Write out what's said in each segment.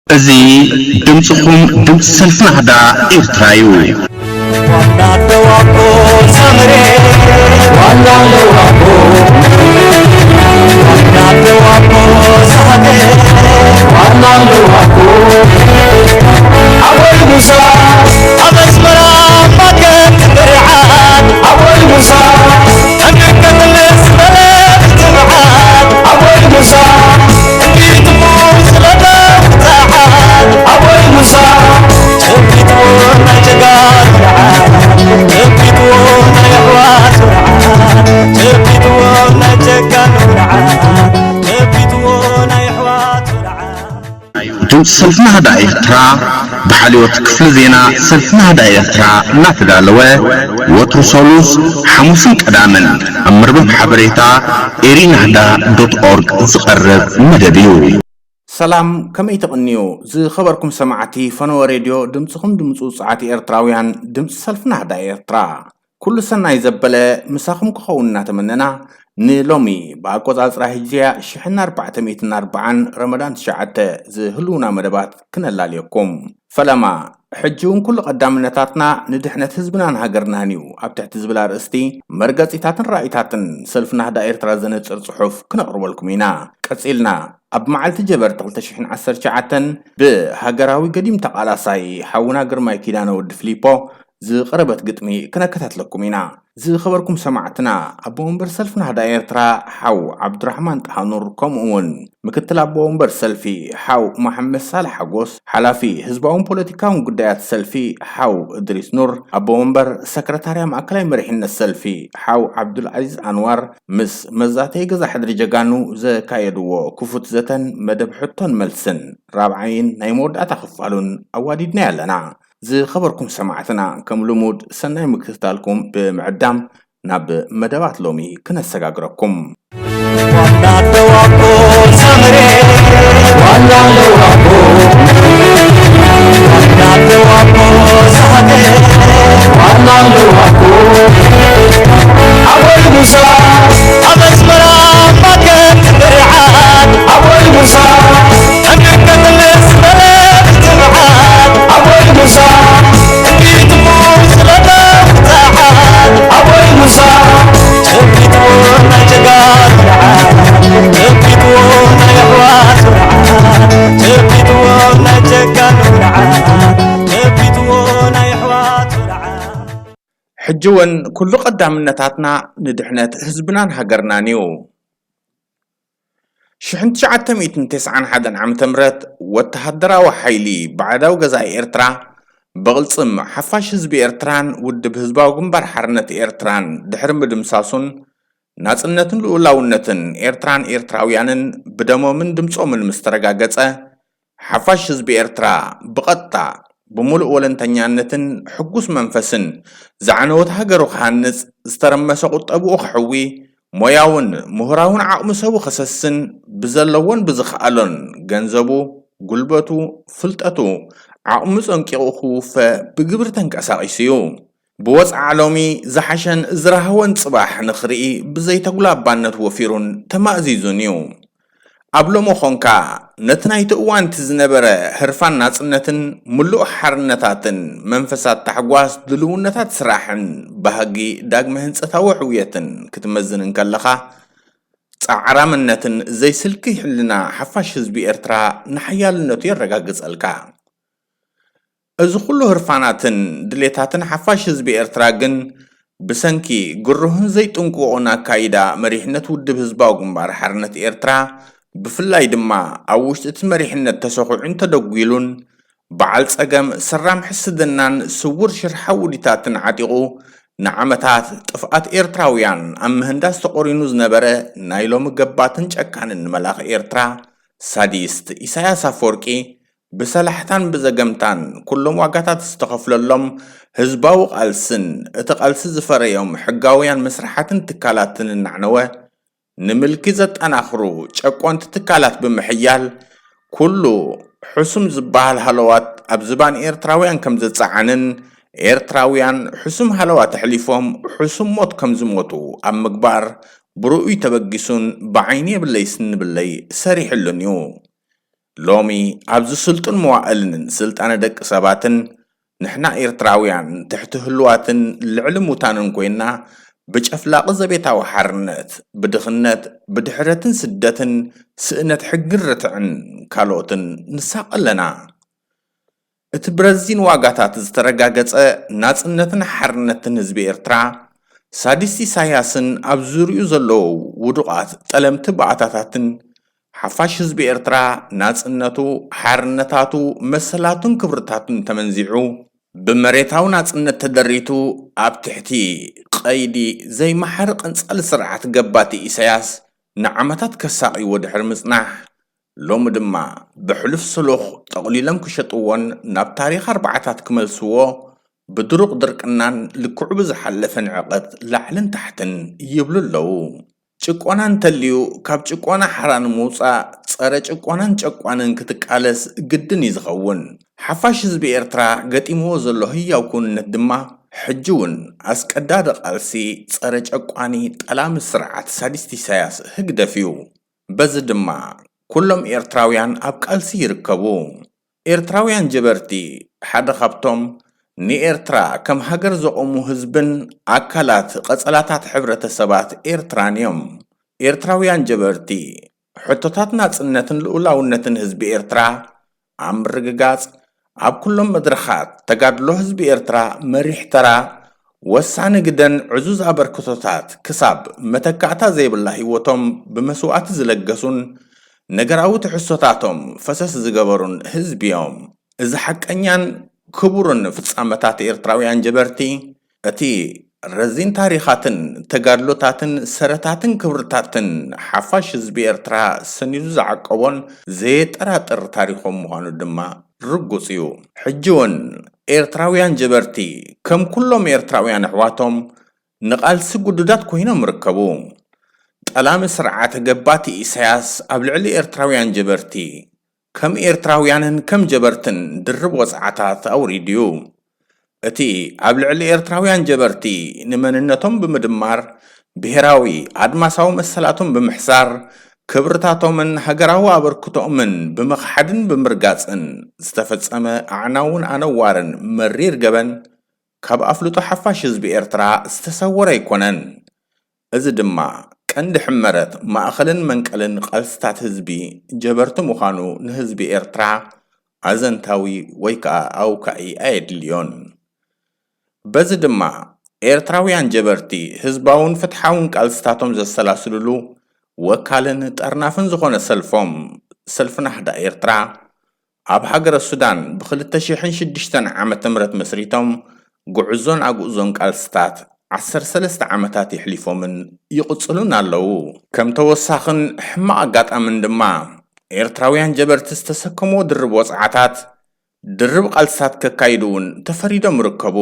እዚ ድምፅኹም ድምፂ ሰልፊ ናህዳ ኤርትራ እዩ። ዋና ደዋቦ ሰመሬ፣ ዋና ደዋቦ፣ ዋና ደዋቦ ሰሃቴ፣ ዋና ደዋቦ። ኣቦይ ሙሳ ኣብ ኣስመራ ማከት ብርዓን፣ ኣቦይ ሙሳ ኣሜሪካ ትልስ በለ ትብዓት፣ ኣቦይ ሙሳ ድምፂ ሰልፊ ናህዳ ኤርትራ ብሓልዮት ክፍሊ ዜና ሰልፊ ናህዳ ኤርትራ እናተዳለወ ወትሩ ሰሉስ፣ ሓሙስን ቀዳምን ኣብ መርበብ ሓበሬታ ኤሪናህዳ ዶት ኦርግ ዝቐርብ መደብ እዩ። ሰላም፣ ከመይ ትቕንዩ? ዝኸበርኩም ሰማዕቲ ፈነወ ሬድዮ፣ ድምፅኹም ድምፂ ውፅዓት ኤርትራውያን፣ ድምፂ ሰልፊ ናህዳ ኤርትራ። ኩሉ ሰናይ ዘበለ ምሳኹም ክኸውን እናተመነና፣ ንሎሚ ብኣቆጻጽራ ህጅርያ ሽሕን ኣርባዕተ ሚእትን ኣርባዓን ረመዳን ትሽዓተ ዝህልውና መደባት ክነላልየኩም። ፈለማ፣ ሕጂ እውን ኩሉ ቀዳምነታትና ንድሕነት ህዝብናን ሃገርናን እዩ ኣብ ትሕቲ ዝብል ኣርእስቲ መርገጺታትን ራኢታትን ሰልፊ ናህዳ ኤርትራ ዘነጽር ጽሑፍ ክነቕርበልኩም ኢና። ቀጺልና፣ ኣብ መዓልቲ ጀበርቲ ክልተ ሽሕን ዓሰርተ ትሽዓተን ብሃገራዊ ገዲም ተቓላሳይ ሓውና ግርማይ ኪዳነ ወዲ ፍሊፖ ዝቐረበት ግጥሚ ክነከታትለኩም ኢና። ዝኸበርኩም ሰማዕትና፣ ኣቦ ወንበር ሰልፊ ናህዳ ኤርትራ ሓው ዓብዱራሕማን ጣሃኑር፣ ከምኡ እውን ምክትል ኣቦ ወንበር ሰልፊ ሓው መሓመድ ሳልሕ ሓጎስ፣ ሓላፊ ህዝባውን ፖለቲካውን ጉዳያት ሰልፊ ሓው እድሪስ ኑር፣ ኣቦ ወንበር ሰክረታርያ ማእከላይ መሪሕነት ሰልፊ ሓው ዓብዱልዓዚዝ ኣንዋር ምስ መዛተዪ ገዛ ሕድሪ ጀጋኑ ዘካየድዎ ክፉት ዘተን መደብ ሕቶን መልስን ራብዓይን ናይ መወዳእታ ክፋሉን ኣዋዲድናዮ ኣለና። ዝኸበርኩም ሰማዕትና፣ ከም ልሙድ ሰናይ ምክትታልኩም ብምዕዳም ናብ መደባት ሎሚ ክነሰጋግረኩም። ዋና ደዋቦ ሰመሬ፣ ዋና ደዋቦ፣ ዋና ደዋቦ ሰሃቴ፣ ዋና ደዋቦ። ኣቦይ ሙሳ ኣብ ኣስመራ ማከት ብርዓን፣ ኣቦይ ሙሳ ኣሜሪካ ትልስ በለ ትብዓት፣ ኣቦይ ሙሳ ኣቦይ ሙሳ፣ ጨቢጥዎ ናይ ጀጋኑ ብርዓን፣ ጨቢጥዎ ናይ ኣሕዋት ብርዓን፣ ጨቢጥዎ ናይ ጀጋኑ ብርዓን፣ ጨቢጥዎ ናይ ኣሕዋት ብርዓን። ሕጂ እውን ኩሉ ቀዳምነታትና ንድሕነት ህዝብናን ሃገርናን እዩ። ሽሕን ትሽዓተ ሚእትን ተስዓን ሓደን ዓመተ ምህረት ወተሃደራዊ ሓይሊ ባዕዳዊ ገዛኢ ኤርትራ ብቕልጽም ሓፋሽ ህዝቢ ኤርትራን ውድብ ህዝባዊ ግንባር ሓርነት ኤርትራን ድሕሪ ምድምሳሱን፣ ናጽነትን ልኡላውነትን ኤርትራን ኤርትራውያንን ብደሞምን ድምጾምን ምስ ተረጋገጸ፣ ሓፋሽ ህዝቢ ኤርትራ ብቐጥታ ብምሉእ ወለንተኛነትን ሕጉስ መንፈስን ዝዓነወት ሃገሩ ክሃንጽ፣ ዝተረመሰ ቁጠብኡ ከሕዊ፣ ሞያውን ምሁራውን ዓቕሚ ሰቡ ከሰስን፣ ብዘለዎን ብዝኸኣሎን ገንዘቡ፣ ጉልበቱ፣ ፍልጠቱ፣ ዓቕሙ ጸንቂቑ ክውፈ ብግብሪ ተንቀሳቒሱ እዩ። ብወጽዓ ሎሚ ዝሓሸን ዝረሃወን ጽባሕ ንኽርኢ ብዘይተጉላባነት ወፊሩን ተማእዚዙን እዩ። ኣብ ሎሚ ኾንካ ነቲ ናይቲ እዋን እቲ ዝነበረ ህርፋን ናጽነትን ምሉእ ሓርነታትን መንፈሳት ታሕጓስ ድልውነታት ስራሕን ባህጊ ዳግመ ህንጸታዊ ሕውየትን ክትመዝን እንከለኻ፣ ጻዕራምነትን ዘይስልኪ ሕልና ሓፋሽ ህዝቢ ኤርትራ ንሓያልነቱ የረጋግጸልካ። እዚ ኩሉ ህርፋናትን ድሌታትን ሓፋሽ ህዝቢ ኤርትራ ግን ብሰንኪ ግሩህን ዘይጥንቁቑን ኣካይዳ መሪሕነት ውድብ ህዝባዊ ግንባር ሓርነት ኤርትራ፣ ብፍላይ ድማ ኣብ ውሽጢ እቲ መሪሕነት ተሰኹዑን ተደጒሉን፣ በዓል ጸገም ሰራም ሕስድናን ስዉር ሽርሓ ውዲታትን ዓጢቑ፣ ንዓመታት ጥፍኣት ኤርትራውያን ኣብ ምህንዳስ ተቖሪኑ ዝነበረ ናይ ሎሚ ገባትን ጨካንን መልኣኽ ኤርትራ፣ ሳዲስት ኢሳያስ ኣፈወርቂ፣ ብሰላሕታን ብዘገምታን ኩሎም ዋጋታት ዝተኸፍለሎም ህዝባዊ ቃልስን እቲ ቃልሲ ዝፈረዮም ሕጋውያን መስርሓትን ትካላትን እናዕነወ፣ ንምልኪ ዘጠናኽሩ ጨቆንቲ ትካላት ብምሕያል፣ ኩሉ ሕሱም ዝበሃል ሃለዋት ኣብ ዝባን ኤርትራውያን ከም ዘጸዓንን፣ ኤርትራውያን ሕሱም ሃለዋት ኣሕሊፎም ሕሱም ሞት ከም ዝሞቱ ኣብ ምግባር፣ ብርኡይ ተበጊሱን ብዓይኒ የብለይ ስኒ ብለይ ሰሪሕሉን እዩ። ሎሚ ኣብዚ ስልጡን መዋእልን ስልጣነ ደቂ ሰባትን ንሕና ኤርትራውያን ትሕቲ ህልዋትን ልዕሊ ሙታንን ኮይና ብጨፍላቒ ዘቤታዊ ሓርነት፣ ብድኽነት፣ ብድሕረትን ስደትን፣ ስእነት ሕግን ርትዕን ካልኦትን ንሳቐ ኣለና። እቲ ብረዚን ዋጋታት ዝተረጋገጸ ናጽነትን ሓርነትን ህዝቢ ኤርትራ፣ ሳዲስት ኢሳያስን ኣብ ዙርያኡ ዘለዉ ውዱቓት ጠለምቲ ባእታታትን ሓፋሽ ህዝቢ ኤርትራ ናጽነቱ፣ ሓርነታቱ፣ መሰላቱን ክብርታቱን ተመንዚዑ፣ ብመሬታዊ ናጽነት ተደሪቱ፣ ኣብ ትሕቲ ቀይዲ ዘይመሓሪ ቀንጻሊ ስርዓት ገባቲ ኢሳያስ ንዓመታት ከሳቕይዎ ድሕሪ ምጽናሕ፣ ሎሚ ድማ ብሕሉፍ ስሉኽ ጠቕሊሎም ክሸጥዎን ናብ ታሪኽ ኣርባዓታት ክመልስዎ ብድሩቕ ድርቅናን ልክዑ ብዝሓለፈ ንዕቐት ላዕልን ታሕትን ይብሉ ኣለዉ። ጭቆና እንተልዩ ካብ ጭቆና ሓራ ንምውጻእ ጸረ ጭቆናን ጨቋንን ክትቃለስ ግድን እዩ ዝኸውን። ሓፋሽ ህዝቢ ኤርትራ ገጢምዎ ዘሎ ህያው ክውንነት ድማ ሕጂ እውን ኣስቀዳዲ ቃልሲ ጸረ ጨቋኒ ጠላሚ ስርዓት ሳዲስት ኢሳያስ ህግደፍ እዩ። በዚ ድማ ኩሎም ኤርትራውያን ኣብ ቃልሲ ይርከቡ። ኤርትራውያን ጀበርቲ ሓደ ካብቶም ንኤርትራ ከም ሃገር ዘቖሙ ህዝብን ኣካላት ቀጸላታት ሕብረተሰባት ኤርትራን እዮም። ኤርትራውያን ጀበርቲ ሕቶታት ናጽነትን ልኡላውነትን ህዝቢ ኤርትራ ኣብ ምርግጋጽ ኣብ ኩሎም መድረኻት ተጋድሎ ህዝቢ ኤርትራ መሪሕ ተራ፣ ወሳኒ ግደን ዕዙዝ ኣበርክቶታት ክሳብ መተካእታ ዘይብላ ህይወቶም ብመስዋእቲ ዝለገሱን ነገራዊ ትሕዝቶታቶም ፈሰስ ዝገበሩን ህዝቢ እዮም። እዚ ሓቀኛን ክቡርን ፍጻመታት ኤርትራውያን ጀበርቲ፣ እቲ ረዚን ታሪኻትን ተጋድሎታትን ሰረታትን ክብርታትን ሓፋሽ ህዝቢ ኤርትራ ሰኒዱ ዝዓቀቦን ዘየጠራጥር ታሪኾም ምዃኑ ድማ ርጉጽ እዩ። ሕጂ እውን ኤርትራውያን ጀበርቲ ከም ኩሎም ኤርትራውያን ኣሕዋቶም ንቓልሲ ግዱዳት ኮይኖም ይርከቡ። ጠላሚ ስርዓት ገባቲ ኢሳያስ ኣብ ልዕሊ ኤርትራውያን ጀበርቲ ከም ኤርትራውያንን ከም ጀበርትን ድርብ ወጽዓታት ኣውሪዱ እዩ። እቲ ኣብ ልዕሊ ኤርትራውያን ጀበርቲ ንመንነቶም ብምድማር፣ ብሄራዊ ኣድማሳዊ መሰላቶም ብምሕሳር፣ ክብርታቶምን ሃገራዊ ኣበርክቶኦምን ብምኽሓድን ብምርጋጽን ዝተፈጸመ ኣዕናውን ኣነዋርን መሪር ገበን፣ ካብ ኣፍልጦ ሓፋሽ ህዝቢ ኤርትራ ዝተሰወረ ኣይኮነን። እዚ ድማ ቀንዲ ሕመረት ማእኸልን መንቀልን ቃልስታት ህዝቢ ጀበርቲ ምዃኑ ንህዝቢ ኤርትራ ኣዘንታዊ ወይ ከኣ ኣውካዒ ኣየድልዮን። በዚ ድማ ኤርትራውያን ጀበርቲ ህዝባውን ፍትሓውን ቃልስታቶም ዘሰላስልሉ ወካልን ጠርናፍን ዝኾነ ሰልፎም፣ ሰልፊ ናህዳ ኤርትራ፣ ኣብ ሃገረ ሱዳን ብ ክልተ ሽሕን ሽዱሽተን ዓመተ ምህረት መስሪቶም፣ ጉዕዞን ኣጉዕዞን ቃልስታት ዓሰርተ ሰለስተ ዓመታት የሕሊፎምን ይቕጽሉን ኣለዉ። ከም ተወሳኽን ሕማቕ ኣጋጣምን ድማ፣ ኤርትራውያን ጀበርቲ ዝተሰከምዎ ድርብ ወጽዓታት፣ ድርብ ቃልስታት ከካይዱ እውን ተፈሪዶም ይርከቡ።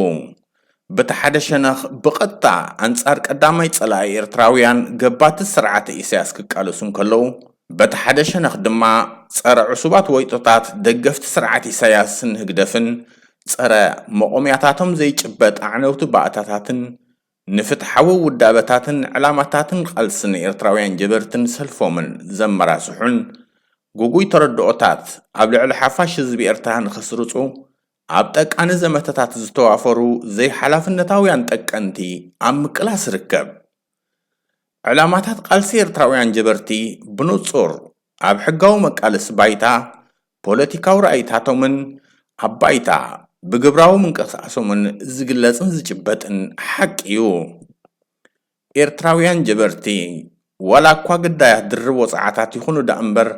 በቲ ሓደ ሸነኽ ብቐጥታ ኣንጻር ቀዳማይ ጸላኢ ኤርትራውያን ገባቲ ስርዓተ ኢሳያስ ክቃለሱ እንከለዉ፣ በቲ ሓደ ሸነኽ ድማ ጸረ ዕሱባት ወይጦታት ደገፍቲ ስርዓት ኢሳያስን ህግደፍን ጸረ መቖምያታቶም ዘይጭበጥ ኣዕነውቲ ባእታታትን ንፍትሓዊ ውዳበታትን ዕላማታትን ቃልስን ኤርትራውያን ጀበርትን ሰልፎምን ዘመራስሑን ግጉይ ተረድኦታት ኣብ ልዕሊ ሓፋሽ ህዝቢ ኤርትራ ንኸስርጹ ኣብ ጠቃኒ ዘመተታት ዝተዋፈሩ ዘይሓላፍነታውያን ጠቀንቲ ኣብ ምቅላስ ይርከብ። ዕላማታት ቃልሲ ኤርትራውያን ጀበርቲ ብንጹር ኣብ ሕጋዊ መቃለሲ ባይታ፣ ፖለቲካዊ ራእይታቶምን ኣብ ባይታ ብግብራዊ ምንቅስቃሶምን ዝግለጽን ዝጭበጥን ሓቂ እዩ። ኤርትራውያን ጀበርቲ ዋላ እኳ ግዳያት ድርብ ወጽዓታት ይኹኑ ደኣ እምበር፣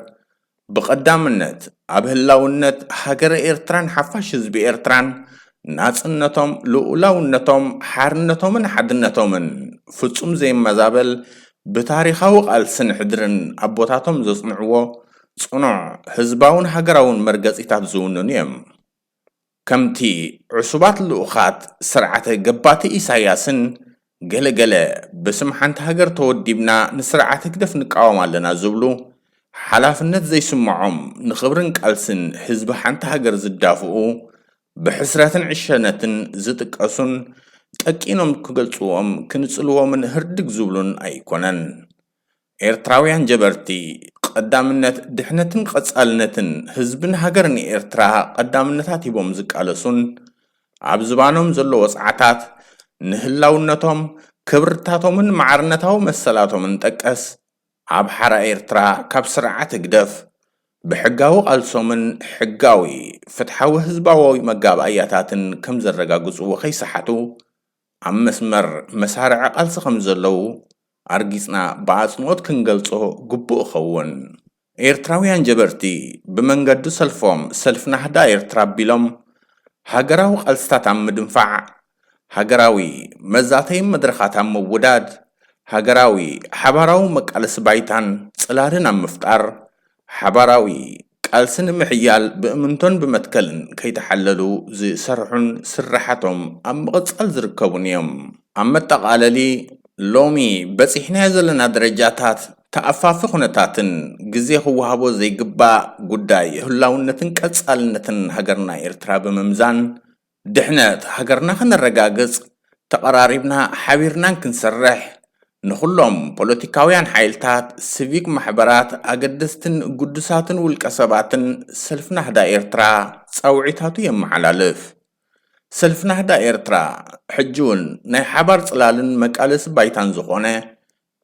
ብቐዳምነት ኣብ ህላውነት ሃገረ ኤርትራን ሓፋሽ ህዝቢ ኤርትራን ናጽነቶም፣ ልኡላውነቶም፣ ሓርነቶምን ሓድነቶምን ፍጹም ዘይመዛበል ብታሪኻዊ ቃልስን ሕድርን ኣቦታቶም ዘጽንዕዎ ጽኑዕ ህዝባውን ሃገራውን መርገጺታት ዝውንኑ እዮም። ከምቲ ዕሱባት ልኡኻት ስርዓተ ገባቲ ኢሳያስን ገለ ገለ ብስም ሓንቲ ሃገር ተወዲብና ንስርዓት ህግደፍ ንቃወም ኣለና ዝብሉ፣ ሓላፍነት ዘይስምዖም ንኽብርን ቃልስን ህዝቢ ሓንቲ ሃገር ዝዳፍኡ፣ ብሕስረትን ዕሸነትን ዝጥቀሱን ጠቂኖም ክገልጽዎም ክንጽልዎምን ህርድግ ዝብሉን ኣይኮነን። ኤርትራውያን ጀበርቲ ቕ-፣ ቀዳምነት ድሕነትን ቀጻልነትን ህዝብን ሃገርን ኤርትራ ቀዳምነታት ሂቦም ዝቃለሱን ኣብ ዝባኖም ዘሎ ወጽዓታት ንህላውነቶም፣ ክብርታቶምን ማዕርነታዊ መሰላቶምን ጠቀስ ኣብ ሓራ ኤርትራ ካብ ስርዓት ህግደፍ ብሕጋዊ ቃልሶምን ሕጋዊ ፍትሓዊ ህዝባዊ መጋብኣያታትን ከም ዘረጋግጽዎ ከይሰሓቱ ኣብ መስመር መሳርዕ ቃልሲ ከም ዘለዉ ኣርጊጽና ብኣጽንኦት ክንገልጾ ግቡእ እኸውን። ኤርትራውያን ጀበርቲ ብመንገዲ ሰልፎም ሰልፍ ናህዳ ኤርትራ ኣቢሎም ሃገራዊ ቃልስታት ኣብ ምድንፋዕ፣ ሃገራዊ መዛተይ መድረኻት ኣብ ምውዳድ፣ ሃገራዊ ሓባራዊ መቃለሲ ባይታን ጽላልን ኣብ ምፍጣር፣ ሓባራዊ ቃልሲ ንምሕያል ብእምንቶን ብመትከልን ከይተሓለሉ ዝሰርሑን ስራሓቶም ኣብ ምቕጻል ዝርከቡን እዮም። ኣብ መጠቓለሊ፣ ሎሚ በጺሕናዮ ዘለና ደረጃታት ተኣፋፊ ኩነታትን ግዜ ክወሃቦ ዘይግባእ ጉዳይ ህላውነትን ቀጻልነትን ሃገርና ኤርትራ ብምምዛን፣ ድሕነት ሃገርና ከነረጋግጽ፣ ተቐራሪብና ሓቢርናን ክንሰርሕ፣ ንኹሎም ፖለቲካውያን ሓይልታት፣ ሲቪክ ማሕበራት፣ ኣገደስትን ግዱሳትን ውልቀ ሰባትን ሰልፊ ናህዳ ኤርትራ ጻውዒታቱ የመሓላልፍ። ሰልፊ ናህዳ ኤርትራ፣ ሕጂ እውን ናይ ሓባር ጽላልን መቃለሲ ባይታን ዝኾነ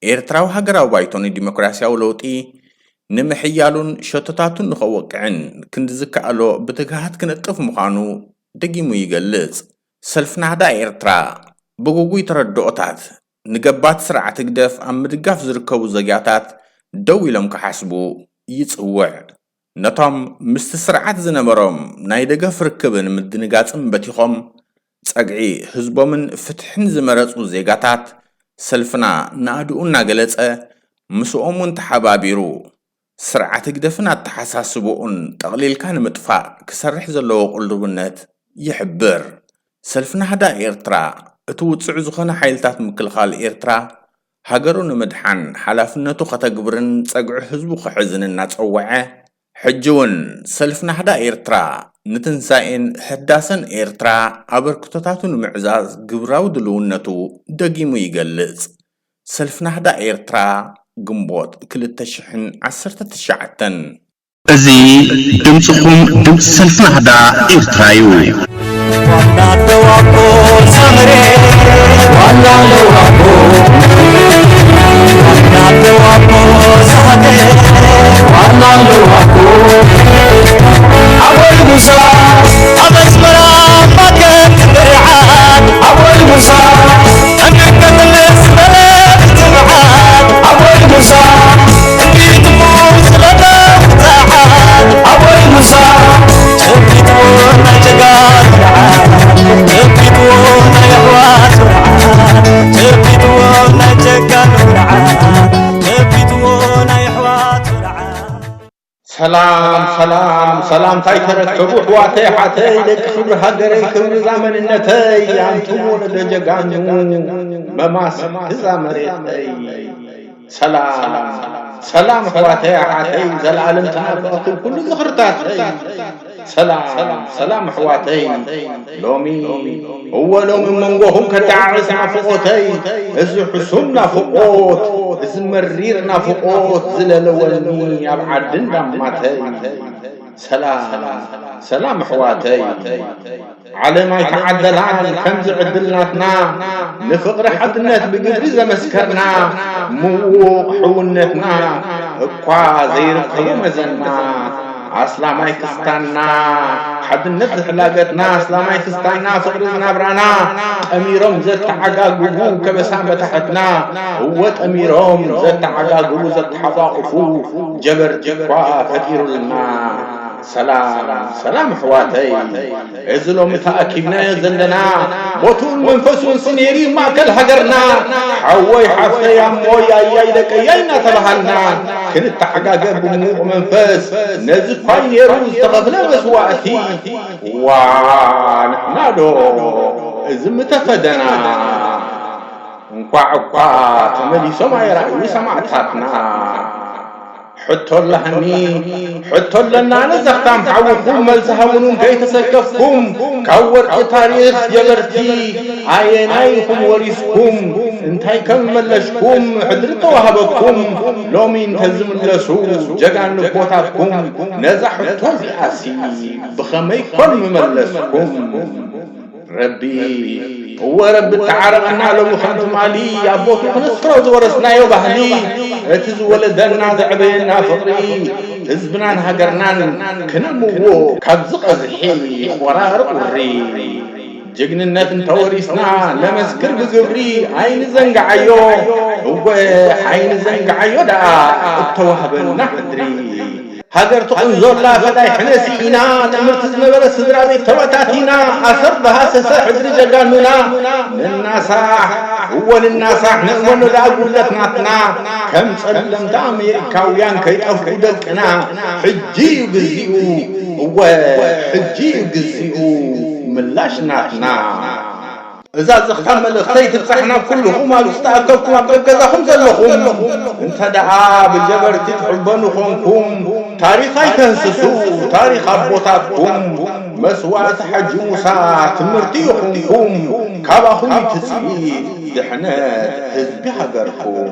ኤርትራዊ ሃገራዊ ባይቶ ንዲሞክራስያዊ ለውጢ ንምሕያሉን ሸቶታቱን ንኸወቅዕን ክንዲ ዝከኣሎ ብትግሃት ክነጥፍ ምዃኑ ደጊሙ ይገልጽ። ሰልፊ ናህዳ ኤርትራ፣ ብግጉይ ተረድኦታት ንገባቲ ስርዓት ህግደፍ ኣብ ምድጋፍ ዝርከቡ ዜጋታት ደው ኢሎም ክሓስቡ ይጽውዕ። ነቶም ምስቲ ስርዓት ዝነበሮም ናይ ደገፍ ርክብን ምድንጋጽን በቲኾም፣ ጸግዒ ህዝቦምን ፍትሕን ዝመረጹ ዜጋታት፣ ሰልፍና ናእድኡ እናገለጸ፣ ምስኦም እውን ተሓባቢሩ፣ ስርዓት ህግደፍን ኣተሓሳስብኡን ጠቕሊልካ ንምጥፋእ ክሰርሕ ዘለዎ ቅልዱብነት ይሕብር። ሰልፊ ናህዳ ኤርትራ፣ እቲ ውጹዕ ዝኾነ ሓይልታት ምክልኻል ኤርትራ፣ ሃገሩ ንምድሓን ሓላፍነቱ ከተግብርን ጸግዒ ህዝቡ ክሕዝን እናጸወዐ፣ ሕጂ እውን ሰልፊ ናህዳ ኤርትራ ንትንሳኤን ህዳሰን ኤርትራ ኣበርክቶታቱ ንምዕዛዝ ግብራዊ ድልውነቱ ደጊሙ ይገልጽ። ሰልፊ ናህዳ ኤርትራ፣ ግንቦት ክልተ ሽሕን ዓሰርተ ትሽዓተን። እዚ ድምጽኹም ድምጺ ሰልፊ ናህዳ ኤርትራ እዩ። ዋና ደዋቦ ሳምሬ፣ ዋና ደዋቦ፣ ዋና ደዋቦ ሳምሬ፣ ዋና ደዋቦ። ኣቦይ ሙሳ ኣብ ኣስመራ ማከት ብርዓን፣ ኣቦይ ሙሳ ኣንቀጥልስ በለ ብትብዓት፣ ኣቦይ ሙሳ ሰላም ሰላም ሰላምታይ ተረከቡ ኣሕዋተይ ኣሓተይ ደቂ ክብሪ ሃገረይ ክብሪ እዛ መንነተይ ኣንቱም ወለዶ ጀጋኑ መማስ እዛ መሬተይ ሰላም ሰላም ኣሕዋተይ ኣሓተይ ዘለኣለም ተናፍቐኩም ኩሉ ዝኽርታተይ ሰላም ሰላም ኣሕዋተይ ሎሚ እወ ሎሚ መንጎኹም ከተዓርስ ናፍቖተይ እዚ ሕሱም ናፍቖት እዚ መሪር ናፍቖት ዝለለወኒ ኣብ ዓዲ እንዳማተይ ሰላም ሰላም ኣሕዋተይ ዓለም ኣይተዓደላን ከምዚ ዕድል ናትና ንፍቕሪ ሓድነት ብግብሪ ዘመስከርና ምዉቕ ሕውነትና እኳ ዘይርከቦ መዘና ኣስላማይ ክስታና ሓድነት ዝሕላገትና ኣስላማይ ክስታና ፍቕሪ ዝናብራና ጠሚሮም ዘተዓጋግቡ ከበሳ መታሕትና እወ ጠሚሮም ዘተዓጋግቡ ዘተሓቋቑፉ ጀበርቲ እኳ ፈጢሩልና ሰላም ሰላም ኣሕዋተይ እዚ ሎሚ ተኣኪብናዮ ዘለና ቦትኡን መንፈሱን ሲ ነይሩ ማእከል ሃገርና ሓወይ ሓፍተይ ኣሞይ ኣያይ ደቀያይ እናተባሃልና ክንተዓጋገብ ብምዉቕ መንፈስ ነዚ እኳ ነይሩ ዝተኸፍለ መስዋእቲ ዋ ንሕና ዶ እዚ ምተፈደና እንኳዕ እኳ ተመሊሶም ኣይረኣዩ ሰማዕታትና ሕቶ ኣላህኒ ሕቶ ኣለና ነዘኽታም ሓውኹም መልሲ ሃቡኑን ከይተሰከፍኩም ካብ ወርቂ ታሪኽ ጀበርቲ ኣየናይ ኢኹም ወሪስኩም እንታይ ከም መለሽኩም ሕድሪ ተዋህበኩም ሎሚ እንተዝምለሱ ጀጋኑ ቦታትኩም ነዛ ሕቶ እዚኣሲ ብኸመይ ኮን ምመለስኩም ረቢ እወ ረቢ ተዓረቐና ሎሚ ከም ትማሊ ኣቦቱ ክነስሮ ዝወረስናዮ ባህሊ እቲ ዝወለደና ዘዕበየና ፍቕሪ ህዝብናን ሃገርናን ክነምዎ ካብ ዝቐዝሒ ቆራር ቁሪ ጅግንነት እንተወሪስና ነመስክር ብግብሪ ኣይንዘንግዓዮ እወ ኣይንዘንግዓዮ ደኣ እተዋህበና ሕድሪ ሃገር ትቕንዞላ ፈዳይ ሕነ ስኢና ትምህርቲ ዝነበረ ስድራ ቤት ተበታቲና ኣሰር ብሃሰሰ ሕድሪ ጀጋኑና ንናሳሕ እወ ንናሳሕ ንእመኖ ደኣ ጉድለት ናትና ከም ጸለምቲ ኣሜሪካውያን ከይጠፍኡ ደቅና ሕጂ እዩ ግዚኡ እወ ሕጂ እዩ ግዚኡ ምላሽ ናትና እዛ ዘኽታም መልእኽተይ ትብጻሕ ናብ ኩልኹም ኣብ ዝተኣከብኩም ኣብ ገዛኹም ዘለኹም እንተ ደኣ ብጀበርቲ ትሕበኑ ኾንኩም ታሪኽ ኣይተህስሱ ታሪኽ ኣቦታትኩም መስዋእቲ ሓጂ ሙሳ ትምህርቲ ይኹንኩም ካባኹም ይትጽቢት ድሕነት ህዝቢ ሃገርኩም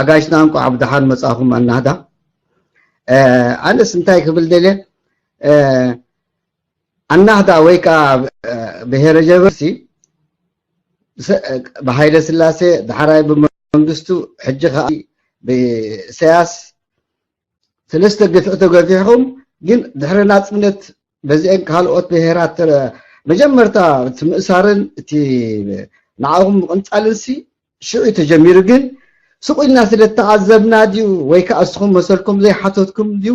ኣጋይሽና እንኳዕ ብደሓን መጻኹም ኣናህዳ ኣነስ እንታይ ክብል ደልየ ኣናህዳ ወይ ከዓ ብሄረ ጀበርሲ ብሃይለ ስላሴ ዳሕራይ ብመንግስቱ ሕጂ ከዓ ብእሰያስ ሰለስተ ግፍዒ ተገፊሕኩም ግን ድሕሪ ናፅነት በዚአን ካልኦት ብሄራት መጀመርታ እቲ ምእሳርን እቲ ንዓኹም ምቕንፃልን ሲ ሽዑ እዩ ተጀሚሩ ግን ስቕ ኢልና ስለ እተዓዘብና ድዩ ወይ ከዓ እስኹም መሰልኩም ዘይሓተትኩም ድዩ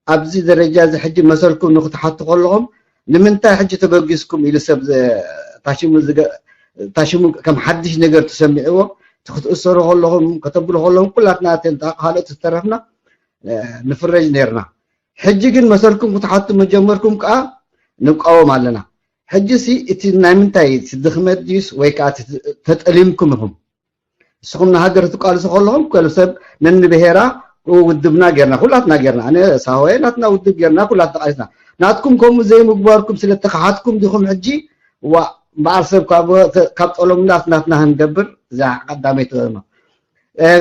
ኣብዚ ደረጃ እዚ ሕጂ መሰልኩም ንክትሓቱ ከለኹም ንምንታይ ሕጂ ተበጊስኩም ኢሉ ሰብ ታሽሙ ከም ሓድሽ ነገር ተሰሚዕዎ ክትእሰሩ ከለኹም ከተብሉ ከለኹም ኩላትና ካልኦት ዝተረፍና ንፍረጅ ነርና ሕጂ ግን መሰልኩም ክትሓቱ መጀመርኩም ከዓ ንቃወም ኣለና ሕጂ ሲ እቲ ናይ ምንታይ ድኽመት ድዩስ ወይ ከዓ ተጠሊምኩም ኢኹም ንስኹም ንሃገር ትቃልሱ ከለኹም ከም ሰብ ነንብሄራ ውድብና ጌርና ኩላትና ጌርና ኣነ ሳሆየ ናትና ውድብ ጌርና ኩላትና ቃሊስና ናትኩም ከምኡ ዘይምግባርኩም ስለ ተኸሓትኩም ዲኹም ሕጂ ዋ በዓል ሰብ ካብ ጠሎምናስ ናትና ክንገብር እዛ ቀዳመይቲ ከተማ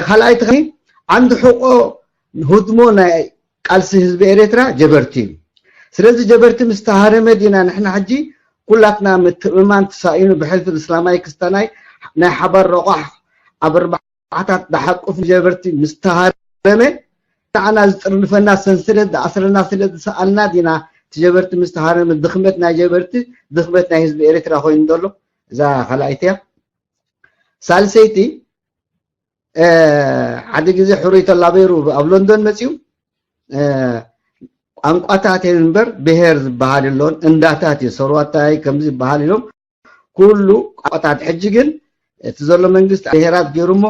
ካልኣይቲ ከ ዓንዲ ሕቆ ህድሞ ናይ ቃልሲ ህዝቢ ኤርትራ ጀበርቲ እዩ። ስለዚ ጀበርቲ ምስ ተሃረመ ዲና ንሕና ሕጂ ኩላትና ምትእምማን ተሳኢኑ ብሕልፊ እስላማይ ክስታናይ ናይ ሓባር ረቋሕ ኣብ ኣርባዓታት ዝሓቁፍ ጀበርቲ ምስ ተሃረመ ንዓና ዝጥርንፈና ሰንሰለት ዝኣስረና ስለ ዝሰኣልና ዲና እቲ ጀበርቲ ምስ ተሃረመ ድኽመት ናይ ጀበርቲ ድኽመት ናይ ህዝቢ ኤርትራ ኮይኑ ዘሎ እዛ ካልኣይቲ እያ። ሳልሰይቲ ሓደ ግዜ ሕሩይ ተላበይሩ ኣብ ሎንዶን መፅዩ ቋንቋታት እየን እምበር ብሄር ዝበሃል የሎን እንዳታት እዩ ሰሩዋታይ ከምዚ ይበሃል ኢሎም ኩሉ ቋንቋታት ሕጂ ግን እቲ ዘሎ መንግስቲ ብሄራት ገይሩ እሞ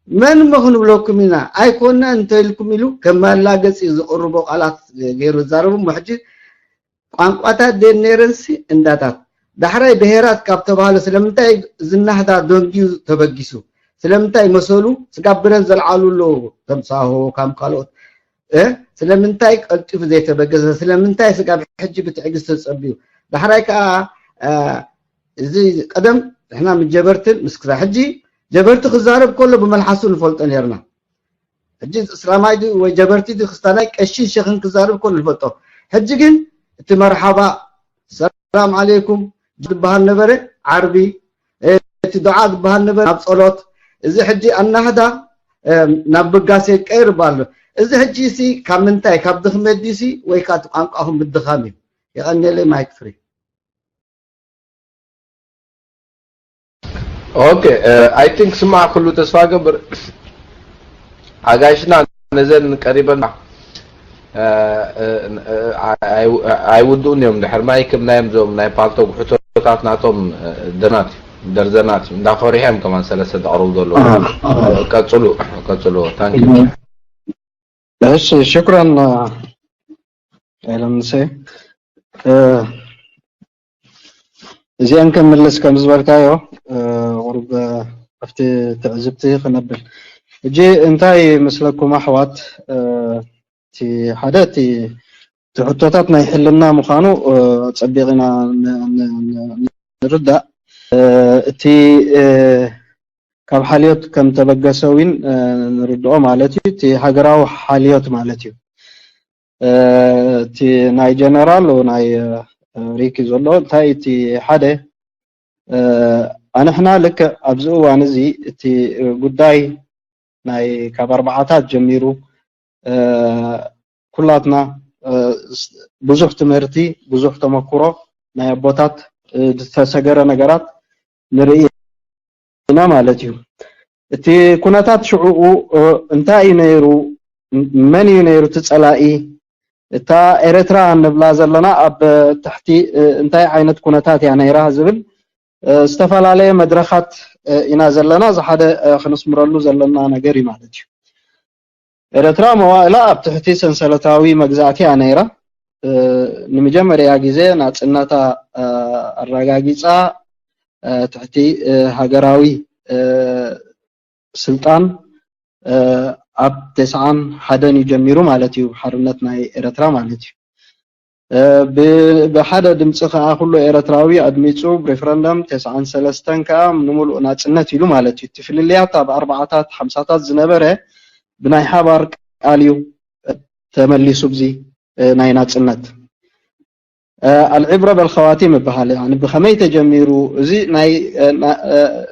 መን እሞ ክንብለኩም ኢና ኣይኮና እንተኢልኩም ኢሉ ከም መላገፂ ዝቕርቦ ቃላት ገይሩ ዝዛረቡ እሞ ሕጂ ቋንቋታት ደን ነይረንሲ እንዳታት ዳሕራይ ብሄራት ካብ ተባህለ ስለምንታይ ዝናህዳ ደንጊዩ ተበጊሱ ስለምንታይ መሰሉ ስጋብ ብረት ዘልዓሉ ኣለዉ ከም ሳሆ ካም ካልኦት ስለምንታይ ቀልጢፉ ዘይተበገሰ ስለምንታይ ስጋብ ሕጂ ብትዕግስቲ ተፀቢዩ ዳሕራይ ከዓ እዚ ቀደም ንሕና ምስ ጀበርትን ምስ ክሳ ሕጂ ጀበርቲ ክዛረብ ከሎ ብመልሓሱ ንፈልጦ ነርና ሕጂ እስላማይ ድዩ ወይ ጀበርቲ ድዩ ክስታናይ ቀሺን ሸኽን ክዛረብ ከሎ ንፈልጦ ሕጂ ግን እቲ መርሓባ ሰላም ዓለይኩም ዝበሃል ነበረ ዓርቢ እቲ ዱዓ ዝበሃል ነበረ ናብ ጸሎት እዚ ሕጂ ኣናህዳ ናብ ብጋሴ ቀይር ይበሃል እዚ ሕጂ ሲ ካብ ምንታይ፣ ካብ ድኽመት ድዩ ሲ ወይ ካብ ቋንቋኹም ምድኻም እዩ? የቐንየለይ። ማይክ ፍሪ። ኦኬ። ኣይ ቲንክ ስማዕ ኩሉ ተስፋ ገብር ኣጋይሽና ነዘን ቀሪበን ኣይውድኡን እዮም። ድሕር ማይክ ናይም ዞም ናይ ፓልቶግ ሕቶታት ናቶም ደርናት ደርዘናት እንዳኾሪሐም ከማን ሰለስተ ዘቕርቡ ዘለዉ። ቀጽሉ ቀጽሉ። ታንክ ዩ። እሺ ሽኩራን ኤለምሰ። እዚአን ከምልስ ከም ዝበልካዮ ቁሩብ ኣብቲ ትዕዝብቲ ክነብል። እጂ እንታይ ምስለኩም ኣሕዋት፣ እቲ ሓደ እቲ እቲ ሕቶታት ናይ ሕልና ምዃኑ ጸቢቕና ንርዳእ። እቲ ካብ ሓልዮት ከም ተበገሰ እውን ንርድኦ ማለት እዩ። እቲ ሃገራዊ ሓልዮት ማለት እዩ። እቲ ናይ ጀነራል ናይ ሪክ ዘሎ እንታይ እቲ ሓደ ኣንሕና ልክዕ ኣብዚ እዋን እዚ እቲ ጉዳይ ናይ ካብ ኣርባዓታት ጀሚሩ ኩላትና ብዙሕ ትምህርቲ፣ ብዙሕ ተመክሮ ናይ ኣቦታት ዝተሰገረ ነገራት ንርኢ ኢና ማለት እዩ። እቲ ኩነታት ሽዑኡ እንታይ እዩ ነይሩ፣ መን እዩ ነይሩ እቲ ጸላኢ፣ እታ ኤረትራ ንብላ ዘለና ኣብ ትሕቲ እንታይ ዓይነት ኩነታት እያ ነይራ ዝብል ዝተፈላለየ መድረኻት ኢና ዘለና። እዚ ሓደ ክነስምረሉ ዘለና ነገር እዩ ማለት እዩ። ኤረትራ መዋእላ ኣብ ትሕቲ ሰንሰለታዊ መግዛእቲ እያ ነይራ። ንምጀመርያ ግዜ ናጽነታ ኣረጋጊጻ ትሕቲ ሃገራዊ ስልጣን ኣብ ተስዓን ሓደን እዩ ጀሚሩ ማለት እዩ፣ ሓርነት ናይ ኤረትራ ማለት እዩ። ብሓደ ድምፂ ከዓ ኩሉ ኤረትራዊ ኣድሚፁ ብሬፈረንደም ተስዓን ሰለስተን ከዓ ንምሉእ ናፅነት ኢሉ ማለት እዩ። እቲ ፍልልያት ኣብ ኣርባዓታት ሓምሳታት ዝነበረ ብናይ ሓባር ቃል እዩ ተመሊሱ ብዚ ናይ ናፅነት። ኣልዕብረ በልኸዋቲም ይበሃል። ብኸመይ ተጀሚሩ? እዚ ናይ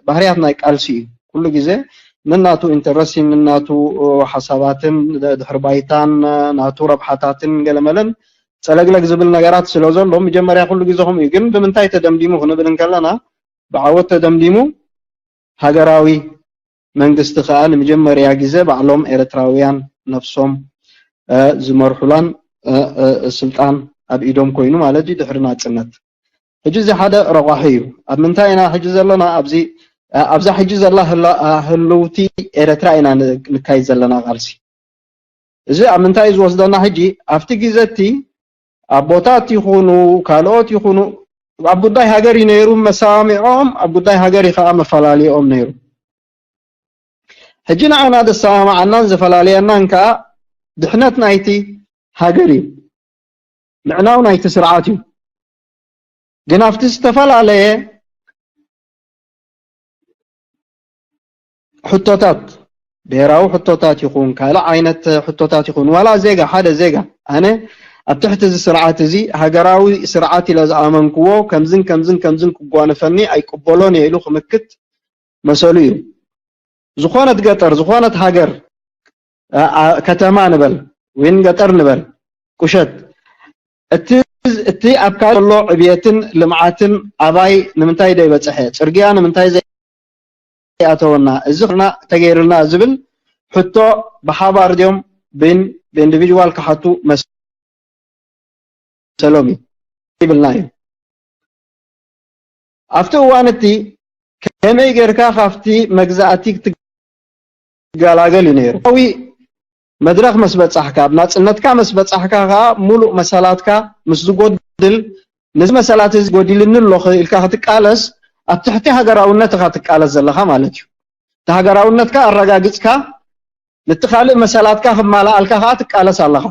ባህርያት ናይ ቃልሲ እዩ። ኩሉ ግዜ ንናቱ ኢንተረስትን ንናቱ ሓሳባትን ድሕሪ ባይታን ናቱ ረብሓታትን ገለመለን ጸለግለግ ዝብል ነገራት ስለ ዘሎ መጀመርያ ኩሉ ግዜ ከምኡ እዩ። ግን ብምንታይ ተደምዲሙ ክንብል እንከለና ብዓወት ተደምዲሙ ሃገራዊ መንግስቲ ከኣ ንመጀመርያ ግዜ ባዕሎም ኤርትራውያን ነብሶም ዝመርሑላን ስልጣን ኣብ ኢዶም ኮይኑ ማለት እዩ ድሕሪ ናጽነት። ሕጂ እዚ ሓደ ረቋሒ እዩ። ኣብ ምንታይ ኢና ሕጂ ዘለና? ኣብዚ ኣብዛ ሕጂ ዘላ ህልውቲ ኤርትራ ኢና ንካይድ ዘለና ቃልሲ። እዚ ኣብ ምንታይ እዩ ዝወስደና? ሕጂ ኣብቲ ግዜ እቲ ኣቦታት ይኹኑ ካልኦት ይኹኑ ኣብ ጉዳይ ሃገር እዩ ነይሩ መሰማሚዖም፣ ኣብ ጉዳይ ሃገር እዩ ከዓ መፈላለይኦም ነይሩ። ሕጂ ንዓና ዘሰማምዓናን ዘፈላለየናን ከዓ ድሕነት ናይቲ ሃገር እዩ፣ ምዕናው ናይቲ ስርዓት እዩ። ግን ኣብቲ ዝተፈላለየ ሕቶታት፣ ብሄራዊ ሕቶታት ይኹን ካልእ ዓይነት ሕቶታት ይኹን ዋላ ዜጋ ሓደ ዜጋ ኣነ ኣብ ትሕቲ እዚ ስርዓት እዚ ሃገራዊ ስርዓት ኢለ ዝኣመንክዎ ከምዝን ከምዝን ከምዝን ክጓነፈኒ ኣይቅበሎን እየ ኢሉ ክምክት መሰሉ እዩ። ዝኾነት ገጠር ዝኾነት ሃገር ከተማ ንበል ወይን ገጠር ንበል ቁሸት እቲ እቲ ኣብ ካልእ ዘሎ ዕብየትን ልምዓትን ኣባይ ንምንታይ ዘይበፀሐ፣ ፅርግያ ንምንታይ ዘይኣተወና፣ እዚ ክና ተገይርልና ዝብል ሕቶ ብሓባር ድዮም ብኢንዲቪጅዋል ክሓቱ መሰሎም እዩ ይብልና እዩ። ኣብቲ እዋን እቲ ከመይ ጌርካ ካብቲ መግዛእቲ ክትገላገል እዩ ነይሩ። ዊ መድረኽ መስ በጻሕካ፣ ኣብ ናጽነትካ መስ በጻሕካ ከኣ ሙሉእ መሰላትካ ምስ ዝጎድል፣ ነዚ መሰላት እዚ ጎዲልኒ ኣሎ ኢልካ ክትቃለስ ኣብ ትሕቲ ሃገራውነት ኢኻ ትቃለስ ዘለኻ ማለት እዩ። እቲ ሃገራውነትካ ኣረጋጊጽካ ነቲ ካልእ መሰላትካ ክማላኣልካ ከኣ ትቃለስ ኣለኻ።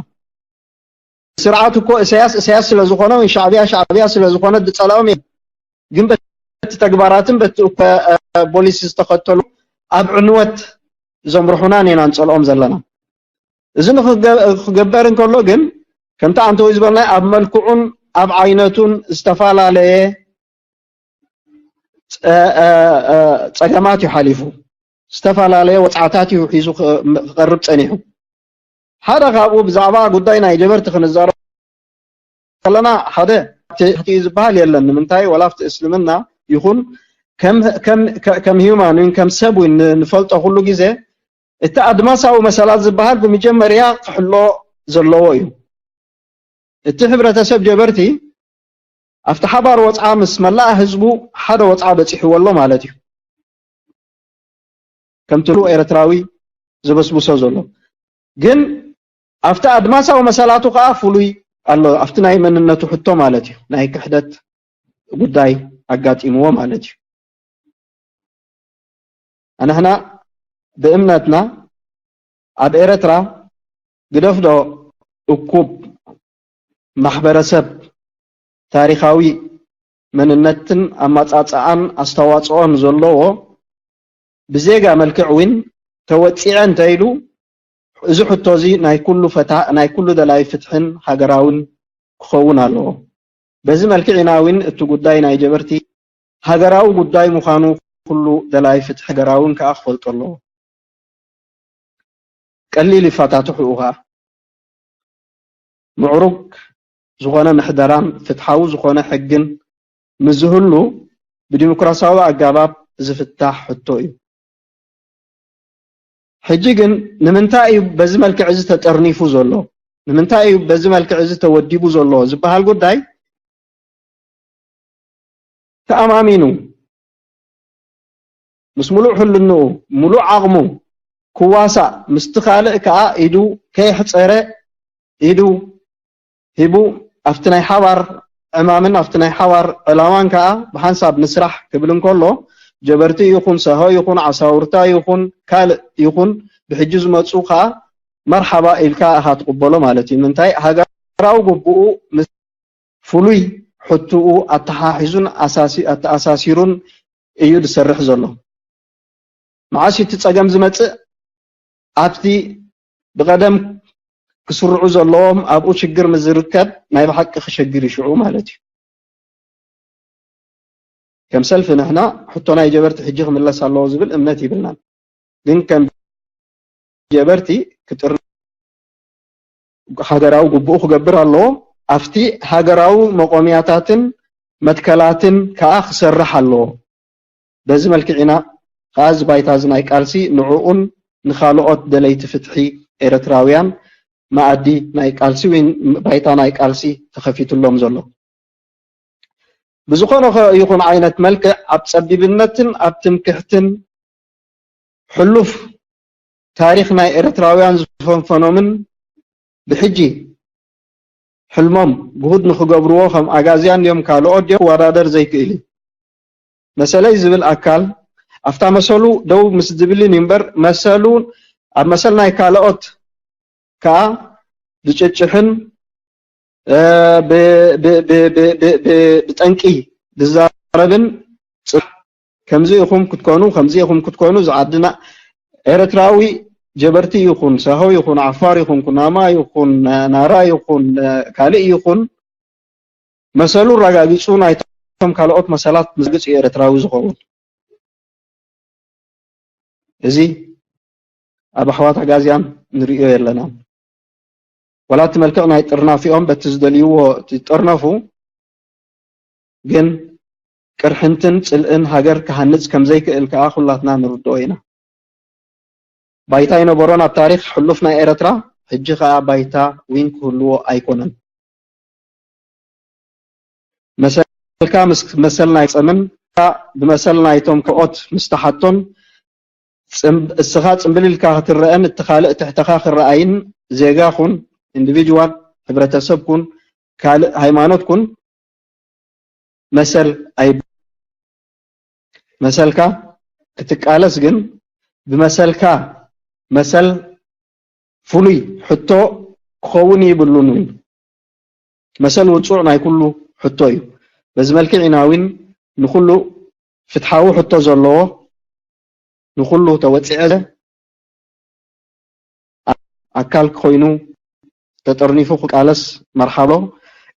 ስርዓት እኮ እሰያስ እሰያስ ስለ ዝኾነ ወይ ሻዕብያ ሻዕብያ ስለ ዝኾነ ዝጸልኦም እዮም። ግን በቲ ተግባራትን በቲ እኮ ፖሊሲ ዝተኸተሉ ኣብ ዕንወት ዘምርሑና ኢና ንጸልኦም ዘለና። እዚ ንክገበር እንከሎ ግን ከምቲ ኣንተወይ ዝበልናይ ኣብ መልክዑን ኣብ ዓይነቱን ዝተፈላለየ ጸገማት እዩ ሓሊፉ። ዝተፈላለየ ወጽዓታት እዩ ሒዙ ክቐርብ ጸኒሑ። ሓደ ካብኡ ብዛዕባ ጉዳይ ናይ ጀበርቲ ክንዛረብ ከለና ሓደ ትሕቲ እዩ ዝበሃል የለን። ንምንታይ? ወላ ኣብቲ እስልምና ይኹን ከም ከም ከም ሂዩማን እውን ከም ሰብ እውን ንፈልጦ ኩሉ ግዜ እቲ ኣድማሳዊ መሰላት ዝበሃል ብመጀመርያ ክሕሎ ዘለዎ እዩ። እቲ ሕብረተሰብ ጀበርቲ ኣብቲ ሓባር ወፅዓ ምስ መላእ ህዝቡ ሓደ ወፅዓ በፂሕዎ ኣሎ ማለት እዩ። ከምቲ ሉ ኤርትራዊ ዝበስብሶ ዘሎ ግን ኣብቲ ኣድማሳዊ መሰላቱ ከዓ ፍሉይ ኣሎ። ኣብቲ ናይ መንነቱ ሕቶ ማለት እዩ። ናይ ክሕደት ጉዳይ ኣጋጢምዎ ማለት እዩ። ኣንሕና ብእምነትና ኣብ ኤርትራ ግደፍዶ እኩብ ማሕበረሰብ ታሪኻዊ መንነትን ኣመጻጽኣን ኣስተዋጽኦን ዘለዎ ብዜጋ መልክዕ እውን ተወጺዐ እንተኢሉ እዚ ሕቶ እዚ ናይ ኩሉ ፈታ ናይ ኩሉ ደላይ ፍትሕን ሃገራውን ክኸውን ኣለዎ። በዚ መልክዕ ኢና እውን እቲ ጉዳይ ናይ ጀበርቲ ሃገራዊ ጉዳይ ምዃኑ ኩሉ ደላይ ፍትሒ ሃገራውን ከኣ ክፈልጦ ኣለዎ። ቀሊል ይፈታትሑ እኻ ምዕሩግ ዝኾነ ምሕደራን ፍትሓዊ ዝኾነ ሕግን ምዝህሉ ብዲሞክራሲያዊ ኣጋባብ ዝፍታሕ ሕቶ እዩ። ሕጂ ግን ንምንታይ እዩ በዚ መልክዕ እዚ ተጠርኒፉ ዘሎ? ንምንታይ እዩ በዚ መልክዕ እዚ ተወዲቡ ዘሎ ዝበሃል ጉዳይ ተኣማሚኑ ምስ ሙሉእ ሕልንኡ ሙሉእ ዓቕሙ ክዋሳእ ምስቲ ካልእ ከኣ ኢዱ ከየሕጸረ ኢዱ ሂቡ ኣብቲ ናይ ሓባር ዕማምን ኣብቲ ናይ ሓባር ዕላማን ከኣ ብሓንሳብ ንስራሕ ክብል እንከሎ ጀበርቲ ይኹን ሰሆ ይኹን ዓሳውርታ ይኹን ካልእ ይኹን ብሕጂ ዝመጹ ከኣ መርሓባ ኢልካ ኢኻ ትቕበሎ ማለት እዩ። ምንታይ ሃገራዊ ግቡኡ ምስ ፍሉይ ሕትኡ ኣተሓሒዙን ኣሳሲ- ኣተኣሳሲሩን እዩ ዝሰርሕ ዘሎ። መዓስ እዩ እቲ ጸገም ዝመጽእ? ኣብቲ ብቐደም ክስርዑ ዘለዎም ኣብኡ ሽግር ምስ ዝርከብ ናይ ብሓቂ ክሸግር እዩ ሽዑ ማለት እዩ። ከም ሰልፊ ንሕና ሕቶ ናይ ጀበርቲ ሕጂ ክምለስ ኣለዎ ዝብል እምነት ይብልናን። ግን ከም ጀበርቲ ክጥር ሃገራዊ ግቡኡ ክገብር ኣለዎ። ኣብቲ ሃገራዊ መቆምያታትን መትከላትን ከኣ ክሰርሕ ኣለዎ። በዚ መልክዕ ኢና ከኣ እዚ ባይታ እዚ ናይ ቃልሲ ንዕኡን ንኻልኦት ደለይቲ ፍትሒ ኤርትራውያን መኣዲ ናይ ቃልሲ ወይ ባይታ ናይ ቃልሲ ተኸፊትሎም ዘሎ። ብዝኾነ ይኹን ዓይነት መልክዕ ኣብ ጸቢብነትን ኣብ ትምክሕትን ሕሉፍ ታሪኽ ናይ ኤርትራውያን ዝፈንፈኖምን ብሕጂ ሕልሞም ግሁድ ንኽገብርዎ ከም ኣጋዝያን ድዮም ካልኦት ድዮም ክወዳደር ዘይክእል እዩ። መሰለይ ዝብል ኣካል ኣብታ መሰሉ ደው ምስ ዝብልን እዩ እምበር መሰሉ ኣብ መሰል ናይ ካልኦት ከኣ ዝጭጭሕን እ፣ ብ- ብ- ብ- ብ- ብ- ብ- ብጠንቂ ዝዛረብን ጽ- ከምዚ ኢኹም ክትኮኑ ከምዚ ኢኹም ክትኮኑ ዝዓድና ኤርትራዊ ጀበርቲ ይኹን ሳሆ ይኹን ዓፋር ይኹን ኩናማ ይኹን ናራ ይኹን ካልእ ይኹን መሰሉ ኣረጋጊጹ ናይቶም ካልኦት መሰላት ምስግጽ እዩ ኤርትራዊ ዝኸውን። እዚ ኣብ ኣሕዋት ኣጋዝያን ንርእዮ የለናን። ዋላ እቲ መልክዕ ናይ ጥርናፊኦም በቲ ዝደልይዎ ይጠርነፉ፣ ግን ቅርሕንትን ጽልእን ሃገር ክሃንጽ ከም ዘይክእል ከኣ ኩላትና ንርድኦ ኢና። ባይታ ኣይነበሮን ኣብ ታሪኽ ሕሉፍ ናይ ኤርትራ፣ ሕጂ ከኣ ባይታ ዊን ክህልዎ ኣይኮነን። መሰልካ ምስ መሰል ናይ ጸምን ብመሰል ናይቶም ክኦት ምስ ተሓቶን ጽም- እስኻ ጽምብል ኢልካ ክትረአን እቲ ካልእ ትሕተኻ ክረኣይን ዜጋ ኩን፣ ኢንዲቪጅዋል፣ ሕብረተሰብ ኩን፣ ካልእ ሃይማኖት ኩን መሰል ኣይ መሰልካ ክትቃለስ ግን ብመሰልካ መሰል ፍሉይ ሕቶ ክኸውን ይብሉን እውን መሰል ውጹዕ ናይ ኩሉ ሕቶ እዩ። በዚ መልክዕ ኢና እውን ንኩሉ ፍትሓዊ ሕቶ ዘለዎ ንኩሉ ተወጺዐ ኣካል ኮይኑ ተጠርኒፉ ክቃለስ መርሓሎ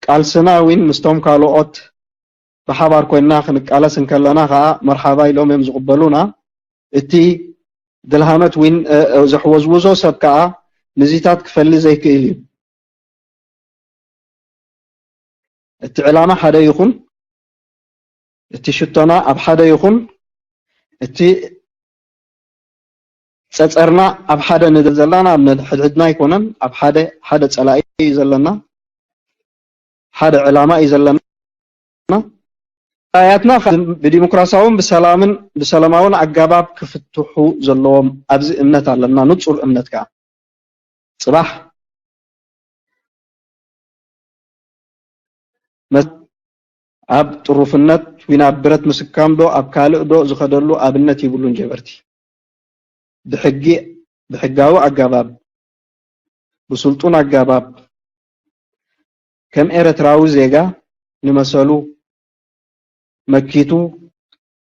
ቃልስና እውን ምስቶም ካልኦት ብሓባር ኮይንና ክንቃለስ እንከለና ከዓ መርሓባ ኢሎም እዮም ዝቕበሉና። እቲ ድልሃመት እውን ዘሕወዝውዞ ሰብ ከዓ ንዚታት ክፈሊ ዘይክእል እዩ። እቲ ዕላማ ሓደ ይኹን፣ እቲ ሽቶና ኣብ ሓደ ይኹን፣ እቲ ጸጸርና ኣብ ሓደ ንደል ዘለና፣ ኣብ ነድሕድሕድና ኣይኮነን፣ ኣብ ሓደ፣ ሓደ ጸላኢ እዩ ዘለና፣ ሓደ ዕላማ እዩ ዘለና። ኣያትና ብዲሞክራሲያውን ብሰላምን፣ ብሰላማውን ኣገባብ ክፍትሑ ዘለዎም ኣብዚ እምነት ኣለና፣ ንጹር እምነት ከኣ። ጽባሕ መ-፣ ኣብ ጥሩፍነት ዊን ኣብ ብረት ምስካም ዶ ኣብ ካልእ ዶ ዝኸደሉ ኣብነት ይብሉን ጀበርቲ። ብሕጊ፣ ብሕጋዊ ኣገባብ፣ ብስልጡን ኣገባብ ከም ኤርትራዊ ዜጋ ንመሰሉ መኪቱ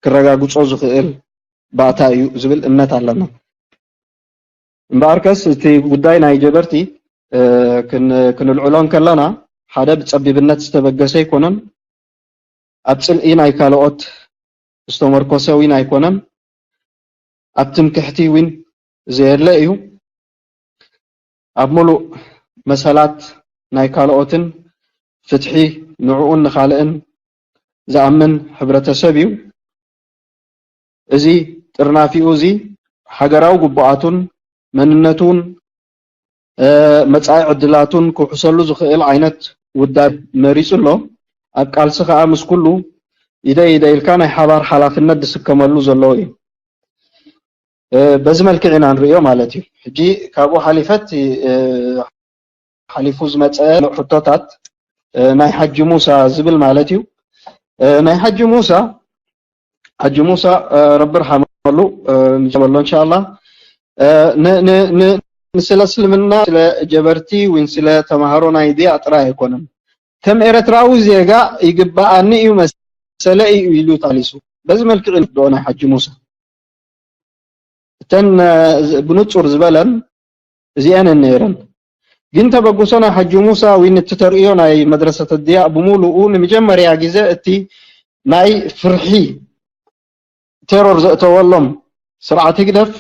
ክረጋግጾ ዝኽእል ባእታ እዩ ዝብል እምነት ኣለና። እምበኣርከስ እቲ ጉዳይ ናይ ጀበርቲ፣ እ፣ ክን-፣ ክንልዕሎ እንከለና ሓደ ብጸቢብነት ዝተበገሰ ኣይኮነን፣ ኣብ ጽልኢ ናይ ካልኦት ዝተመርኮሰ እውን ኣይኮነን፣ ኣብ ትምክሕቲ እውን ዘየለ እዩ። ኣብ ምሉእ መሰላት ናይ ካልኦትን ፍትሒ ንዕኡን ንኻልእን ዝኣምን ሕብረተሰብ እዩ። እዚ ጥርናፊኡ እዚ ሃገራዊ ግቡኣቱን መንነቱን፣ እ፣ መጻኢ ዕድላቱን ክውሕሰሉ ዝኽእል ዓይነት ውዳብ መሪጹ ኣሎ። ኣብ ቃልሲ ከኣ ምስ ኩሉ ኢደይ ኢደይ ኢልካ ናይ ሓባር ሓላፍነት ዝስከመሉ ዘሎ እዩ። እ፣ በዚ መልክዕ ኢና ንርእዮ ማለት እዩ። ሕጂ ካብኡ ሓሊፈት፣ እ፣ ሓሊፉ ዝመጸ ሕቶታት፣ እ፣ ናይ ሓጂ ሙሳ ዝብል ማለት እዩ። እ፣ ናይ ሓጂ ሙሳ፣ ሓጂ ሙሳ፣ እ፣ ረቢ ርሓመሉ፣ እ፣ ንጀመሎ እንሻላ። እ፣ ን-፣ ን-፣ ን-፣ ንስለ እስልምና፣ ስለ ጀበርቲ፣ ወይን ስለ ተማሃሮ ናይ ድያ ጥራይ ኣይኮነን። ከም ኤርትራዊ ዜጋ ይግባኣኒ እዩ መሰለ እዩ ኢሉ ታሊሱ። በዚ መልክዕ ንርድኦ ናይ ሓጂ ሙሳ። እተን፣ እ፣ ዝ-፣ ብንጹር ዝበለን እዚአን ነይረን። ግን ተበግሶ ናይ ሓጂ ሙሳ ወይን እቲ ተርእዮ ናይ መድረሰት ድያ ብምሉኡ ንመጀመርያ ግዜ እቲ ናይ ፍርሒ ቴሮር ዘእተወሎም ስርዓት ህግደፍ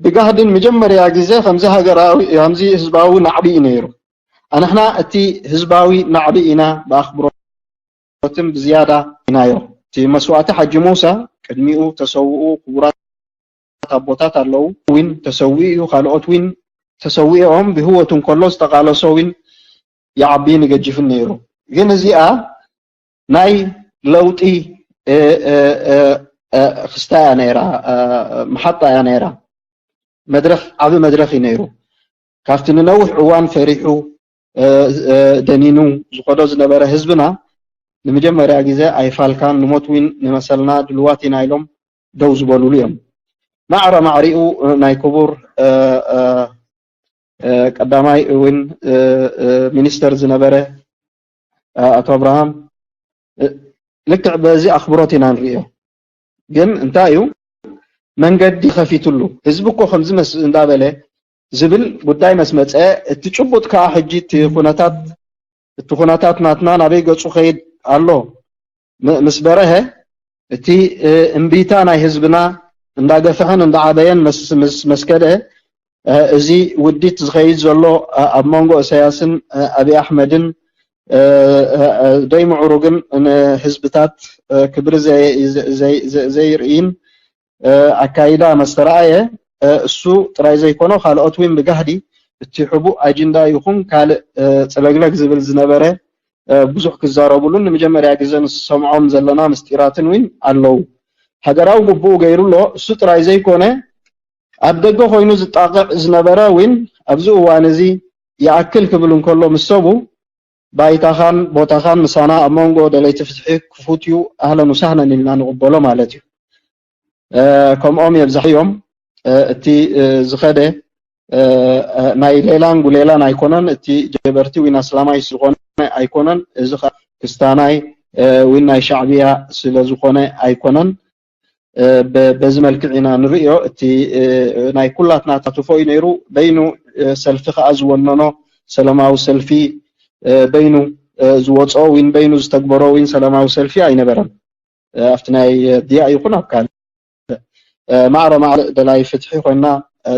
ብጋህድን መጀመርያ ግዜ ከምዚ ሃገራዊ፣ ከምዚ ህዝባዊ ናዕቢ እዩ ነይሩ። ኣንሕና እቲ ህዝባዊ ናዕቢ ኢና ብኣኽብሮትን ብዝያዳ ኢናዮ። እቲ መስዋእቲ ሓጂ ሙሳ ቅድሚኡ ተሰውኡ ክቡራት ኣቦታት ኣለዉ። ዊን ተሰዊኡ እዩ፣ ካልኦት ዊን ተሰዊኦም ብህይወቱ እንከሎ ዝተቃለሶ ዊን ይዓብይን ይገጅፍን ነይሩ። ግን እዚኣ ናይ ለውጢ፣ እ፣ እ፣ እ፣ እ፣ ክስታ እያ ነይራ፣ እ፣ መሓጣ እያ ነይራ። መድረኽ፣ ዓቢ መድረኽ እዩ ነይሩ። ካብቲ ንነዊሕ እዋን ፈሪሑ፣ እ፣ እ፣ ደኒኑ ዝኸዶ ዝነበረ ህዝብና ንመጀመርያ ግዜ ኣይፋልካን፣ ንሞት ዊን ንመሰልና ድልዋት ኢና ኢሎም ደው ዝበሉሉ እዮም። ማዕረ ማዕሪኡ ናይ ክቡር፣ እ፣ እ፣ እ፣ ቀዳማይ እውን፣ እ፣ እ፣ ሚኒስተር ዝነበረ፣ እ፣ ኣቶ ኣብርሃም፣ እ፣ ልክዕ በዚ ኣኽብሮት ኢና ንርእዮ። ግን እንታይ እዩ መንገዲ ከፊትሉ? ህዝቢ እኮ ከምዚ መስ-፣ እንዳበለ ዝብል ጉዳይ መስ መጸ፣ እቲ ጭቡጥ ከኣ ሕጂ እቲ ኩነታት፣ እቲ ኩነታት ናትና ናበይ ገጹ ከይድ ኣሎ ም-፣ ምስ በረሀ፣ እቲ፣ እ፣ እምቢታ ናይ ህዝብና እንዳገፍሐን እንዳዓበየን መስ-፣ ምስ መስከደ፣ እ፣ እዚ ውዲት ዝኸይድ ዘሎ፣ እ፣ ኣብ መንጎ ኢሳያስን፣ እ፣ ኣብይ ኣሕመድን፣ እ፣ እ፣ እ፣ ደይምዕሩግን ንህዝብታት፣ እ፣ ክብሪ ዘይ-፣ ዘይ-፣ ዘይ-፣ ዘይርእይን፣ እ፣ ኣካይዳ መስተረኣየ፣ እ፣ እሱ ጥራይ ዘይኮነ ካልኦት እውን ብጋህዲ እቲ ሕቡእ ኣጅንዳ ይኹን ካልእ፣ እ፣ ጽለግለግ ዝብል ዝነበረ፣ እ፣ ብዙሕ ክዛረቡሉን ንመጀመርያ ግዜ ንሰምዖም ዘለና ምስጢራትን እውን ኣለዉ። ሃገራዊ ግቡኡ ገይሩ ኣሎ። እሱ ጥራይ ዘይኮነ ኣብ ደገ ኮይኑ ዝጣቕዕ ዝነበረ እውን ኣብዚ እዋን እዚ ይኣክል ክብል እንከሎ ምስ ሰቡ ባይታኻን ቦታኻን ምሳና ኣብ መንጎ ደለይቲ ፍትሒ ክፉት እዩ፣ ኣህለን ወሳህለን ኢልና ንቕበሎ ማለት እዩ። እ፣ ከምኦም የብዛሕዮም። እ፣ እቲ፣ እ፣ ዝኸደ፣ እ፣ እ፣ ናይ ሌላን ጉሌላን ኣይኮነን፣ እቲ ጀበርቲ ዊን ኣስላማይ ዝኾነ ኣይኮነን። እዚ ኸ ክስታናይ፣ እ፣ ዊን ናይ ሻዕብያ ስለ ዝኾነ ኣይኮነን። እ፣ በ-፣ በዚ መልክዕ ኢና ንርእዮ። እቲ፣ እ፣ ናይ ኩላትና ተሳትፎ እዩ ነይሩ። በይኑ፣ እ፣ ሰልፊ ከኣ ዝወነኖ ሰላማዊ ሰልፊ፣ እ፣ በይኑ፣ እ፣ ዝወጽኦ ዊን በይኑ ዝተግበሮ ዊን ሰላማዊ ሰልፊ ኣይነበረን። እ፣ ኣብቲ ናይ ድያ ይኹን ኣብ ካልእ፣ እ፣ ማዕረ ማዕረ ደላይ ፍትሒ ኮይና፣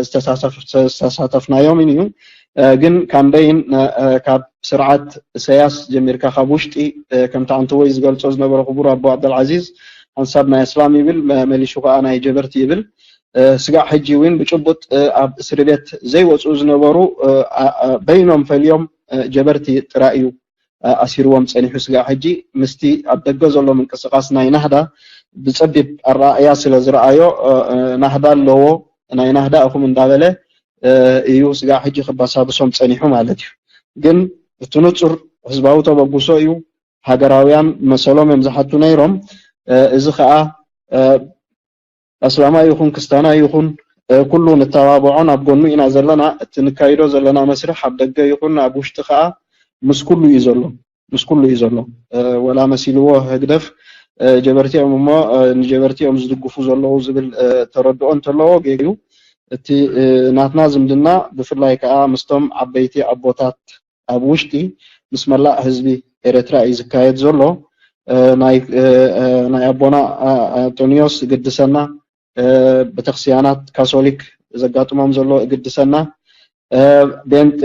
ዝተሳተፍናዮም እዩ። ግን ካምበይን ካብ ስርዓት እሰያስ ጀሚርካ፣ ካብ ውሽጢ፣ ከምቲ ኣንተ ወይ ዝገልጾ ዝነበረ ክቡር ኣቦ ዓብደልዓዚዝ፣ ሓንሳብ ናይ እስላም ይብል፣ መሊሹ ከዓ ናይ ጀበርቲ ይብል። ስጋዕ ሕጂ እውን ብጭቡጥ ኣብ እስሪ ቤት ዘይወፅኡ ዝነበሩ፣ በይኖም ፈልዮም ጀበርቲ ጥራይ እዩ ኣሲርዎም ጸኒሑ። ስጋዕ ሕጂ ምስቲ ኣብ ደገ ዘሎ ምንቅስቃስ ናይ ናህዳ ብጸቢብ ኣረኣእያ ስለ ዝረኣዮ፣ ናህዳ ኣለዎ፣ ናይ ናህዳ እኹም እንዳበለ እዩ ስጋዕ ሕጂ ክባሳብሶም ጸኒሑ ማለት እዩ። ግን እቲ ንጹር ህዝባዊ ተበግሶ እዩ። ሃገራውያን መሰሎም እዮም ዝሓቱ ነይሮም። እዚ ከዓ ኣስላማይ ይኹን ክስታናይ ይኹን ኩሉ ንተባብዖን ኣብ ጎኑ ኢና ዘለና። እቲ ንካይዶ ዘለና መስርሕ ኣብ ደገ ይኹን ኣብ ውሽጢ ከዓ ምስ ኩሉ እዩ ዘሎ፣ ምስ ኩሉ እዩ ዘሎ። ወላ መሲልዎ ህግደፍ ጀበርቲ እዮም እሞ ንጀበርቲ እዮም ዝድግፉ ዘለዉ ዝብል ተረድኦ እንተለዎ ጌግዩ። እቲ ናትና ዝምድና ብፍላይ ከዓ ምስቶም ዓበይቲ ኣቦታት ኣብ ውሽጢ ምስ መላእ ህዝቢ ኤረትራ እዩ ዝካየድ ዘሎ። ናይ ኣቦና ኣንጦንዮስ እግድሰና፣ ቤተክርስቲያናት ካቶሊክ ዘጋጥሞም ዘሎ እግድሰና፣ ቤንጤ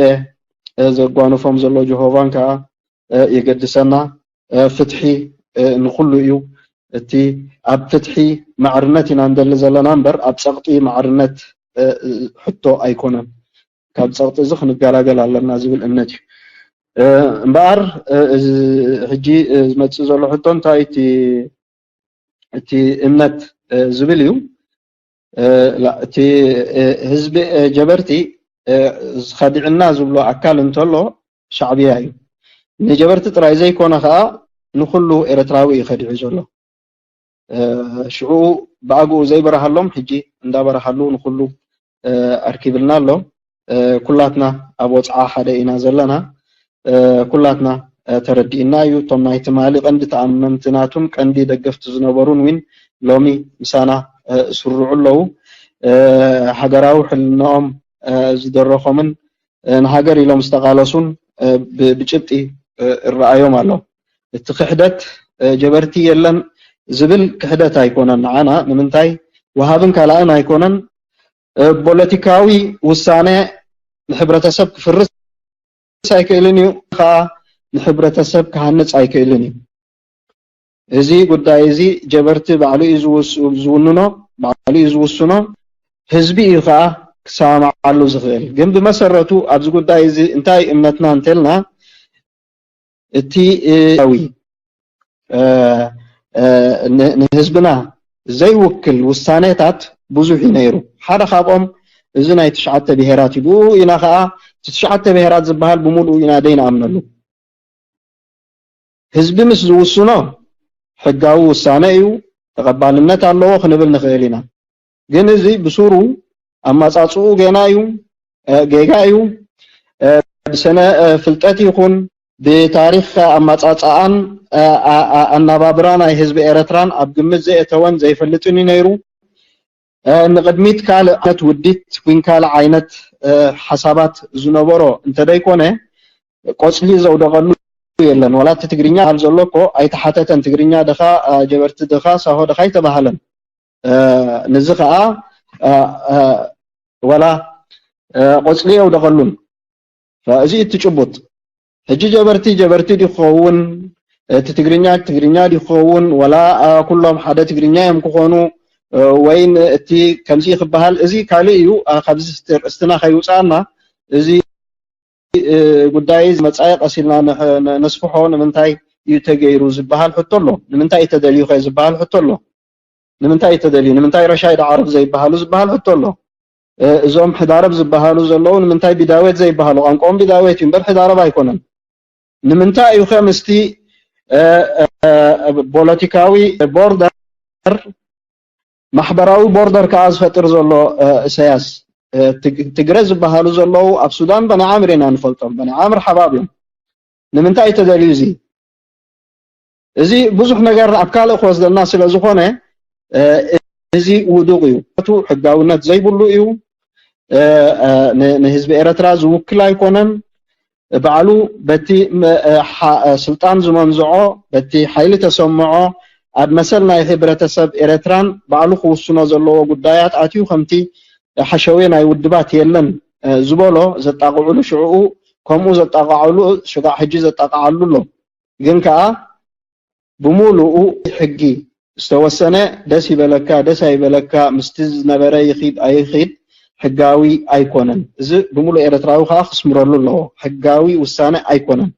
ዘጓንፎም ዘሎ ጆሆቫን ከዓ የገድሰና። ፍትሒ ንኩሉ እዩ። እቲ ኣብ ፍትሒ ማዕርነት ኢና እንደሊ ዘለና እምበር ኣብ ፀቕጢ ማዕርነት ሕቶ ኣይኮነን። ካብ ፀቕጢ እዚ ክንገላገል ኣለና ዝብል እምነት እዩ። እምበኣር እዚ ሕጂ ዝመፅእ ዘሎ ሕቶ እንታይ እቲ እቲ እምነት ዝብል እዩ። እቲ ህዝቢ ጀበርቲ ዝኸድዕና ዝብሎ ኣካል እንተሎ ሻዕብያ እዩ። ንጀበርቲ ጥራይ ዘይኮነ ከዓ ንኩሉ ኤርትራዊ እዩ ከዲዑ ዘሎ። ሽዑ ብኣግኡ ዘይበረሃሎም ሕጂ እንዳበረሃሉ ንኩሉ ኣርኪብልና ኣሎ። ኩላትና ኣብ ወፅዓ ሓደ ኢና ዘለና። ኩላትና ተረዲእና እዩ። እቶም ናይ ትማሊ ቀንዲ ተኣመንቲ ናቱን ቀንዲ ደገፍቲ ዝነበሩን እውን ሎሚ ምሳና ስርዑ ኣለዉ። ሃገራዊ ሕልናኦም ዝደረኾምን ንሃገር ኢሎም ዝተቓለሱን ብጭብጢ እረኣዮም ኣሎ። እቲ ክሕደት ጀበርቲ የለን ዝብል ክሕደት ኣይኮነን። ንዓና ንምንታይ ወሃብን ካልኣን ኣይኮነን። ፖለቲካዊ ውሳነ ንሕብረተሰብ ክፍርስ ኣይክእልን እዩ፣ ከዓ ንሕብረተሰብ ክሃንፅ ኣይክእልን እዩ። እዚ ጉዳይ እዚ ጀበርቲ ባዕሉ እዩ ዝውንኖ፣ ባዕሉ እዩ ዝውስኖ። ህዝቢ እዩ ከዓ ክሰማማዓሉ ዝኽእል። ግን ብመሰረቱ ኣብዚ ጉዳይ እዚ እንታይ እምነትና እንተልና እቲ ዊ ንህዝብና ዘይውክል ውሳኔታት ብዙሕ እዩ ነይሩ። ሓደ ካብኦም እዚ ናይ ትሽዓተ ብሄራት እዩ። ብኡ ኢና ከዓ እቲ ትሽዓተ ብሄራት ዝበሃል ብምሉኡ ኢና ደይንኣምነሉ። ህዝቢ ምስ ዝውስኖ ሕጋዊ ውሳነ እዩ፣ ተቐባልነት ኣለዎ ክንብል ንኽእል ኢና። ግን እዚ ብሱሩ ኣማጻጽኡ ጌና እዩ፣ ጌጋ እዩ። ብሰነ ፍልጠት ይኹን ብታሪኽ ኣማጻጽኣን ኣናባብራ ናይ ህዝቢ ኤረትራን ኣብ ግምት ዘየእተወን ዘይፈልጥን እዩ ነይሩ። ንቕድሚት ካልእ ዓይነት ውዲት ወይ ካልእ ዓይነት ሓሳባት ዝነበሮ እንተደይኮነ ቆጽሊ ዘውደቐሉ የለን። ዋላ እቲ ትግርኛ ኣብ ዘሎ እኮ ኣይተሓተተን። ትግርኛ ድኻ ጀበርቲ ድኻ ሳሆ ድኻ ኣይተባሃለን። ንዚ ከዓ ዋላ ቆጽሊ የውደቐሉን። እዚ እቲ ጭቡጥ። ሕጂ ጀበርቲ ጀበርቲ ድዩ ክኸውን፣ እቲ ትግርኛ ትግርኛ ድዩ ክኸውን፣ ወላ ኩሎም ሓደ ትግርኛ እዮም ክኾኑ፣ ወይን እቲ ከምዚ ክበሃል፣ እዚ ካልእ እዩ። ካብዚ ርእስትና ከይውፃና፣ እዚ ጉዳይ መፃኢ ቀስ ኢልና ነስፍሖ። ንምንታይ እዩ ተገይሩ ዝበሃል ሕቶ ኣሎ። ንምንታይ እዩ ተደልዩ ከ ዝበሃል ሕቶ ኣሎ። ንምንታይ እዩ ተደልዩ? ንምንታይ ረሻይድ ዓረብ ዘይበሃሉ ዝበሃል ሕቶ ኣሎ። እዞም ሕዳረብ ዝበሃሉ ዘለዉ ንምንታይ ቢዳዌት ዘይበሃሉ? ቋንቋኦም ቢዳዌት እዩ እምበር ሕዳረብ ኣይኮነን። ንምንታይ እዩ ከ ምስቲ ፖለቲካዊ ቦርደር፣ ማሕበራዊ ቦርደር ከዓ ዝፈጥር ዘሎ እሰያስ? ትግረ ዝበሃሉ ዘለዉ ኣብ ሱዳን በናዓምር ኢና ንፈልጦም። በናዓምር ሓባብ እዮም። ንምንታይ እዩ ተደልዩ እዚ? እዚ ብዙሕ ነገር ኣብ ካልእ ክወስደና ስለ ዝኾነ እዚ ውዱቕ እዩ። ሕጋውነት ዘይብሉ እዩ። ንህዝቢ ኤረትራ ዝውክል ኣይኮነን። ባዕሉ በቲ ስልጣን ዝመንዝዖ፣ በቲ ሓይሊ ተሰምዖ ኣብ መሰል ናይ ሕብረተሰብ ኤረትራን ባዕሉ ክውስኖ ዘለዎ ጉዳያት ኣትዩ ከምቲ ሓሸውየ ናይ ውድባት የለን ዝበሎ ዘጣቕዕሉ ሽዕኡ ከምኡ ዘጣቕዓሉ ሽጋዕ ሕጂ ዘጣቕዓሉ ኣሎ። ግን ከኣ ብምሉኡ ሕጊ ዝተወሰነ ደስ ይበለካ ደስ ኣይበለካ ምስቲ ዝነበረ ይኺድ ኣይኺድ ሕጋዊ ኣይኮነን። እዚ ብምሉእ ኤርትራዊ ከኣ ክስምረሉ ኣለዎ። ሕጋዊ ውሳነ ኣይኮነን።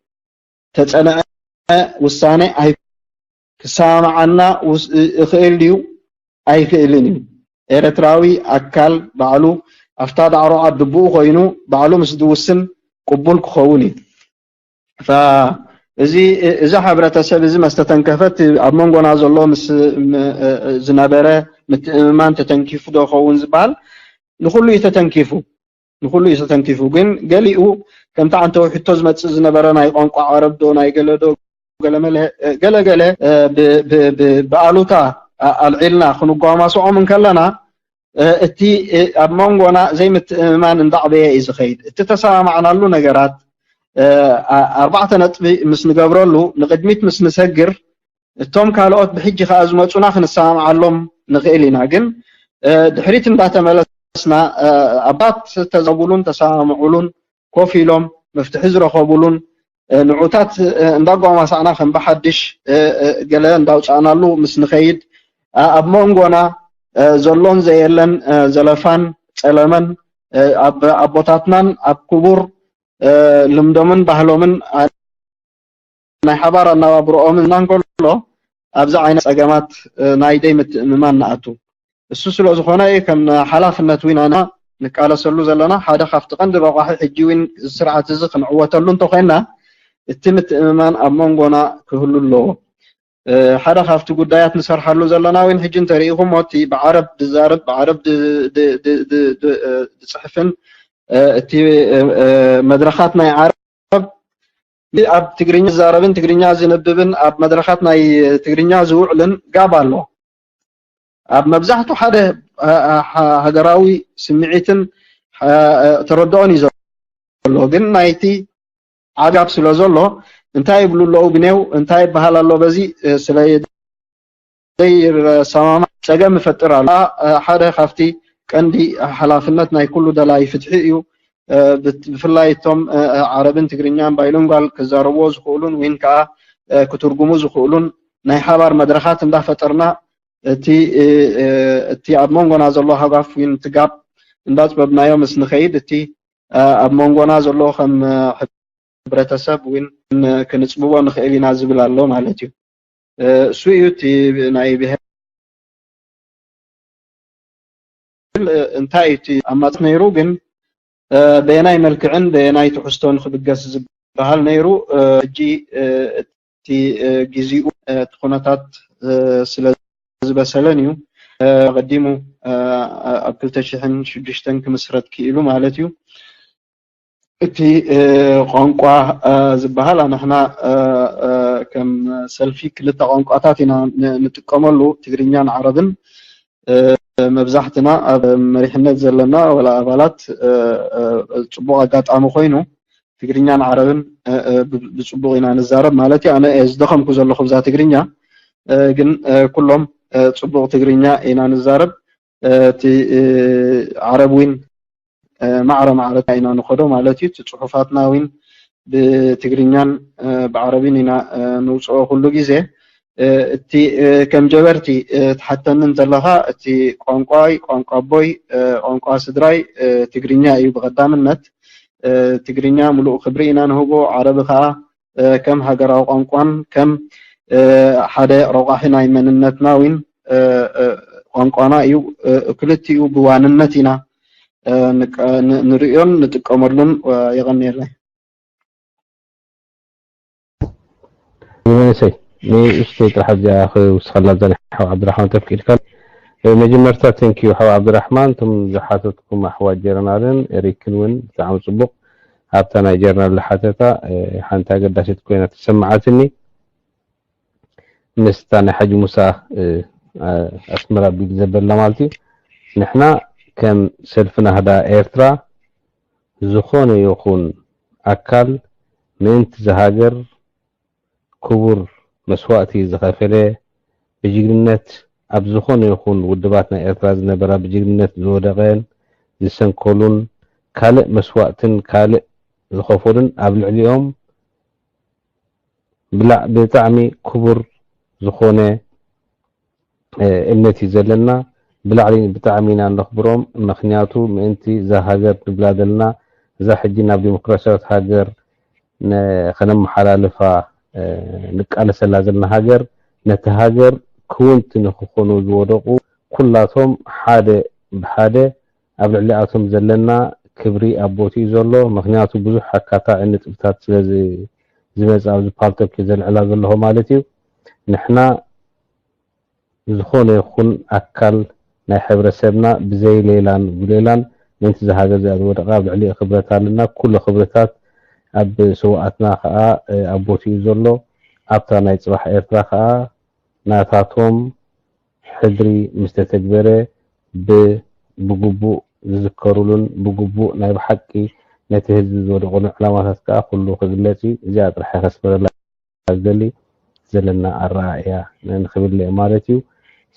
ተጸንዐ ውሳነ ኣይ ክሰማማዓና እኽእል ድዩ ኣይክእልን እዩ። ኤርትራዊ ኣካል ባዕሉ ኣብታ ዳዕሮ ዓዲ ብኡ ኮይኑ ባዕሉ ምስ ዝውስን ቅቡል ክኸውን እዩ። እዚ እዛ ሕብረተሰብ እዚ መስተተንከፈት ኣብ መንጎና ዘሎ ምስ ዝነበረ ምትእምማን ተተንኪፉ ዶ ኸውን ዝበሃል ንኩሉ እዩ ተተንኪፉ። ንኩሉ እዩ ተተንኪፉ። ግን ገሊኡ ከምቲ ዓንተዊ ሕቶ ዝመጽእ ዝነበረ ናይ ቋንቋ ዓረብ ዶ ናይ ገለ ዶ ገለመለ ገለገለ ብኣሉታ ኣልዒልና ክንጓማስዖም እንከለና እቲ ኣብ መንጎና ዘይምትእምማን እንዳዕበየ እዩ ዝኸይድ። እቲ ተሰማማዕናሉ ነገራት ኣርባዕተ ነጥቢ ምስ ንገብረሉ ንቅድሚት ምስ ንሰግር እቶም ካልኦት ብሕጂ ከኣ ዝመጹና ክንሰማምዓሎም ንኽእል ኢና። ግን ድሕሪት እንዳተመለስና ኣባት ተዛረቡሉን ተሰማምዑሉን ኮፍ ኢሎም መፍትሒ ዝረኸቡሉን ንዑታት እንዳጓማሳዕና ከም ብሓድሽ ገለ እንዳውፃእናሉ ምስ ንኸይድ ኣብ መንጎና ዘሎን ዘየለን ዘለፋን ፀለመን ኣብ ኣቦታትናን ኣብ ክቡር ልምዶምን ባህሎምን ናይ ሓባር ኣነባብርኦምን እናንከሎ ኣብዚ ዓይነት ፀገማት ናይ ደይ ምትእምማን ንኣቱ። እሱ ስለ ዝኾነ ከም ሓላፍነት ዊን ኣና ንቃለሰሉ ዘለና ሓደ ካብቲ ቀንዲ ረቋሒ ሕጂ ዊን ስርዓት እዚ ክንዕወተሉ እንተኮይና እቲ ምትእምማን ኣብ መንጎና ክህሉ ኣለዎ። ሓደ ካብቲ ጉዳያት ንሰርሓሉ ዘለና ዊን ሕጂ እንተሪኢኹሞ እቲ ብዓረብ ድዛረብ ብዓረብ ድፅሕፍን እቲ መድረኻት ናይ ዓረብ ኣብ ትግርኛ ዝዛረብን ትግርኛ ዝንብብን ኣብ መድረኻት ናይ ትግርኛ ዝውዕልን ጋብ ኣሎ። ኣብ መብዛሕቱ ሓደ ሃገራዊ ስምዒትን ተረድኦን እዩ ዘሎ። ግን ናይቲ ዓጋብ ስለ ዘሎ እንታይ ይብሉ ኣለዉ ብኔው እንታይ ይበሃል ኣሎ በዚ ስለ ዘይሰማማዕ ጸገም ይፈጥር ኣሎ። ሓደ ካብቲ ቀንዲ ሓላፍነት ናይ ኩሉ ደላይ ፍትሒ እዩ። ብፍላይ እቶም ዓረብን ትግርኛን ባይሎንጓል ክዛረብዎ ዝኽእሉን ወይን ከዓ ክትርጉሙ ዝኽእሉን ናይ ሓባር መድረኻት እንዳፈጠርና እቲ እቲ ኣብ መንጎና ዘሎ ሃጋፍ ወይን ትጋብ እንዳፅበብናዮ ምስ ንኸይድ እቲ ኣብ መንጎና ዘሎ ከም ሕብረተሰብ እውን ክንፅብቦ ንኽእል ኢና ዝብል ኣሎ ማለት እዩ። እሱ እዩ እቲ ናይ ብሄር እንታይ እዩ እቲ ኣማራፂ ነይሩ፣ ግን በየናይ መልክዕን በየናይ ትሕዝቶን ክብገስ ዝበሃል ነይሩ። ሕጂ እቲ ግዜኡ እቲ ኩነታት ስለ ዝበሰለን እዩ። ኣቐዲሙ ኣብ ክልተ ሽሕን ሽዱሽተን ክምስረት ክኢሉ ማለት እዩ። እቲ ቋንቋ ዝበሃል ኣንሕና ከም ሰልፊ ክልተ ቋንቋታት ኢና ንጥቀመሉ፣ ትግርኛን ዓረብን። መብዛሕትና ኣብ መሪሕነት ዘለና ወላ ኣባላት ፅቡቕ ኣጋጣሚ ኮይኑ ትግርኛን ዓረብን ብፅቡቕ ኢና ንዛረብ ማለት እዩ። ኣነ ዝደኸምኩ ዘለኹ ብዛ ትግርኛ፣ ግን ኩሎም ፅቡቕ ትግርኛ ኢና ንዛረብ። እቲ ዓረብ ዊን ማዕረ ማዕረታ ኢና ንኸዶ ማለት እዩ። እቲ ፅሑፋትና ዊን ብትግርኛን ብዓረብን ኢና ንውፅኦ ኩሉ ግዜ። እቲ ከም ጀበርቲ ትሓተኒ እንተለኻ እቲ ቋንቋይ ቋንቋ ኣቦይ ቋንቋ ስድራይ ትግርኛ እዩ ብቐዳምነት። ትግርኛ ሙሉእ ክብሪ ኢና ንህቦ። ዓረቢ ከዓ ከም ሃገራዊ ቋንቋን ከም ሓደ ረቋሒ ናይ መንነትና ዊን ቋንቋና እዩ። ክልቲኡ ብዋንነት ኢና ንርእዮን ንጥቀመሉን። የቐንየለይ። መንእሰይ ንእሽተይ ጥራሕ ኣብዚኣ ክውስኸላ ኣብዛ ናይ ሓው ዓብድራሕማን ተፍቂድካ። መጀመርታ ቴንኪዩ ሓው ዓብድራሕማን፣ እቶም ዝሓተትኩም ኣሕዋት ጀረናልን ኤሪክን እውን ብጣዕሚ ፅቡቕ ኣብታ ናይ ጀረናል ዝሓተታ ሓንቲ ኣገዳሲት ኮይና ተሰማዓትኒ። ምስታ ናይ ሓጂ ሙሳ ኣስመራ ቢል ዘበላ ማለት እዩ። ንሕና ከም ሰልፊ ናህዳ ኤርትራ ዝኾነ ይኹን ኣካል ምእንቲ ዝሃገር ክቡር መስዋእቲ ዝኸፈለ ብጅግንነት ኣብ ዝኾነ ይኹን ውድባት ናይ ኤርትራ ዝነበራ ብጅግንነት ዝወደቐን ዝሰንከሉን ካልእ መስዋእትን ካልእ ዝኸፈሉን ኣብ ልዕሊኦም ብላዕ ብጣዕሚ ክቡር ዝኾነ እምነት እዩ ዘለና። ብላዕሊ ብጣዕሚ ኢና ነኽብሮም። ምኽንያቱ ምእንቲ እዛ ሃገር ንብላ ዘለና፣ እዛ ሕጂ ናብ ዲሞክራሲያዊት ሃገር ነ- ከነመሓላልፋ ንቃለሰላ ዘለና ሃገር፣ ነቲ ሃገር ክውንቲ ንክኾኑ ዝወደቑ ኩላቶም ሓደ ብሓደ ኣብ ልዕሊኣቶም ዘለና ክብሪ ኣብ ቦትኡ ዘሎ። ምኽንያቱ ብዙሕ ኣካታዒ ንጥብታት ስለ ዝ- ዝመጽእ ኣብዚ ፓልቶክ ዘልዕላ ዘለኹ ማለት እዩ። ንሕና ዝኾነ ይኹን ኣካል ናይ ሕብረተሰብና ብዘይ ሌላን ጉሌላን ምእንቲ እዛ ሃገር እዚኣ ዝወደቐ ኣብ ልዕሊኡ ክብረት ኣለና። ኩሉ ክብርታት ኣብ ስውኣትና ከዓ ኣብ ቦትኡ ዘሎ ኣብታ ናይ ፅባሕ ኤርትራ ከዓ ናታቶም ሕድሪ ምስ ተተግበረ ብ- ብግቡእ ዝዝከሩሉን ብግቡእ ናይ ብሓቂ ነቲ ህዝቢ ዝወደቑሉ ዕላማታት ከዓ ኩሉ ክግለፅ እዩ። እዚኣ ጥራሕ እየ ከስምረላ ዝደሊ ዘለና ኣረኣእያ ንክብል እየ ማለት እዩ።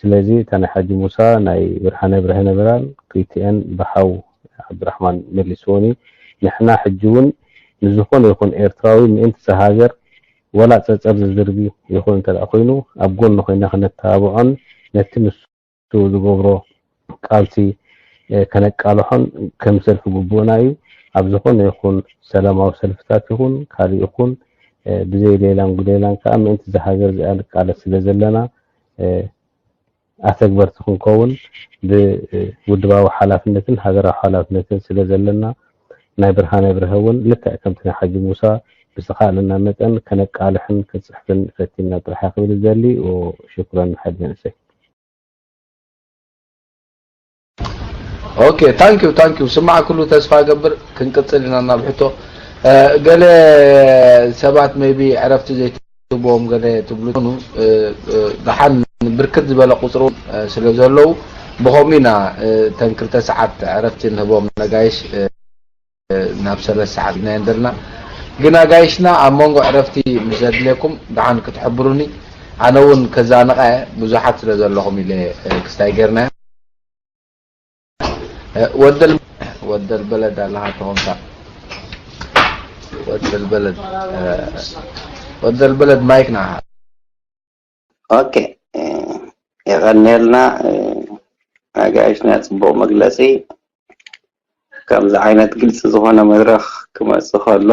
ስለዚ እታ ናይ ሓጂ ሙሳ ናይ ብርሃነ ብርሀ ነበራን ክልቲአን ብሓው ዓብድራሕማን መሊስዎን እዩ። ንሕና ሕጂ እውን ንዝኾነ ይኹን ኤርትራዊ ምእንቲ እዛ ሃገር ወላ ፀፀር ዝዝርቢ ይኹን እንተ ደኣ ኮይኑ ኣብ ጎኑ ኮይና ክነተባብዖን ነቲ ምስ ዝገብሮ ቃልሲ ከነቃልሖን ከም ሰልፊ ግቡእና እዩ። ኣብ ዝኾነ ይኹን ሰላማዊ ሰልፍታት ይኹን ካልእ ይኹን ብዘይ ሌላን ጉሌላን ከዓ ምእንቲ እዛ ሃገር እዚኣ ንቃለስ ስለ ዘለና ኣተግበርቲ ክንከውን ብውድባዊ ሓላፍነትን ሃገራዊ ሓላፍነትን ስለ ዘለና ናይ ብርሃነ ብርሀ እውን ልክዕ ከምቲ ናይ ሓጂ ሙሳ ብዝተኻእለና መጠን ከነቃልሕን ክንፅሕፍን ፈቲንና ጥራሕ ክብል ዝደሊ። ሽኩረን ሓድ መንእሰይ። ኦኬ ታንክ ዩ ታንክ ዩ ስማዕ ኩሉ ተስፋ ገብር ክንቅጽል ኢና ናብ ሕቶ ገለ ሰባት ሜቢ ዕረፍቲ ዘይትቦም ገለ ትብሉ ደሓን ብርክት ዝበለ ቁፅሩ ስለ ዘለዉ ብኸምኡ ኢና ተን ክልተ ሰዓት ዕረፍቲ ንህቦም ነጋይሽ ናብ ሰለስተ ሰዓት ኢና እንደልና ግን ኣጋይሽና ኣብ መንጎ ዕረፍቲ ምስ ዘድልየኩም ደሓን ክትሕብሩኒ ኣነ እውን ከዛንቐ ብዙሓት ስለ ዘለኹም ኢለ ክስታይ ገርና ወደል ወደል በለድ ኣለኻ ተኾንካ ወደል በለድ ወደል በለድ ማይክ ንዓኻ ኦኬ የቐንየልና ኣጋይሽና ጽቡቕ መግለጺ ከምዚ ዓይነት ግልፂ ዝኾነ መድረኽ ክመፅእ ከሎ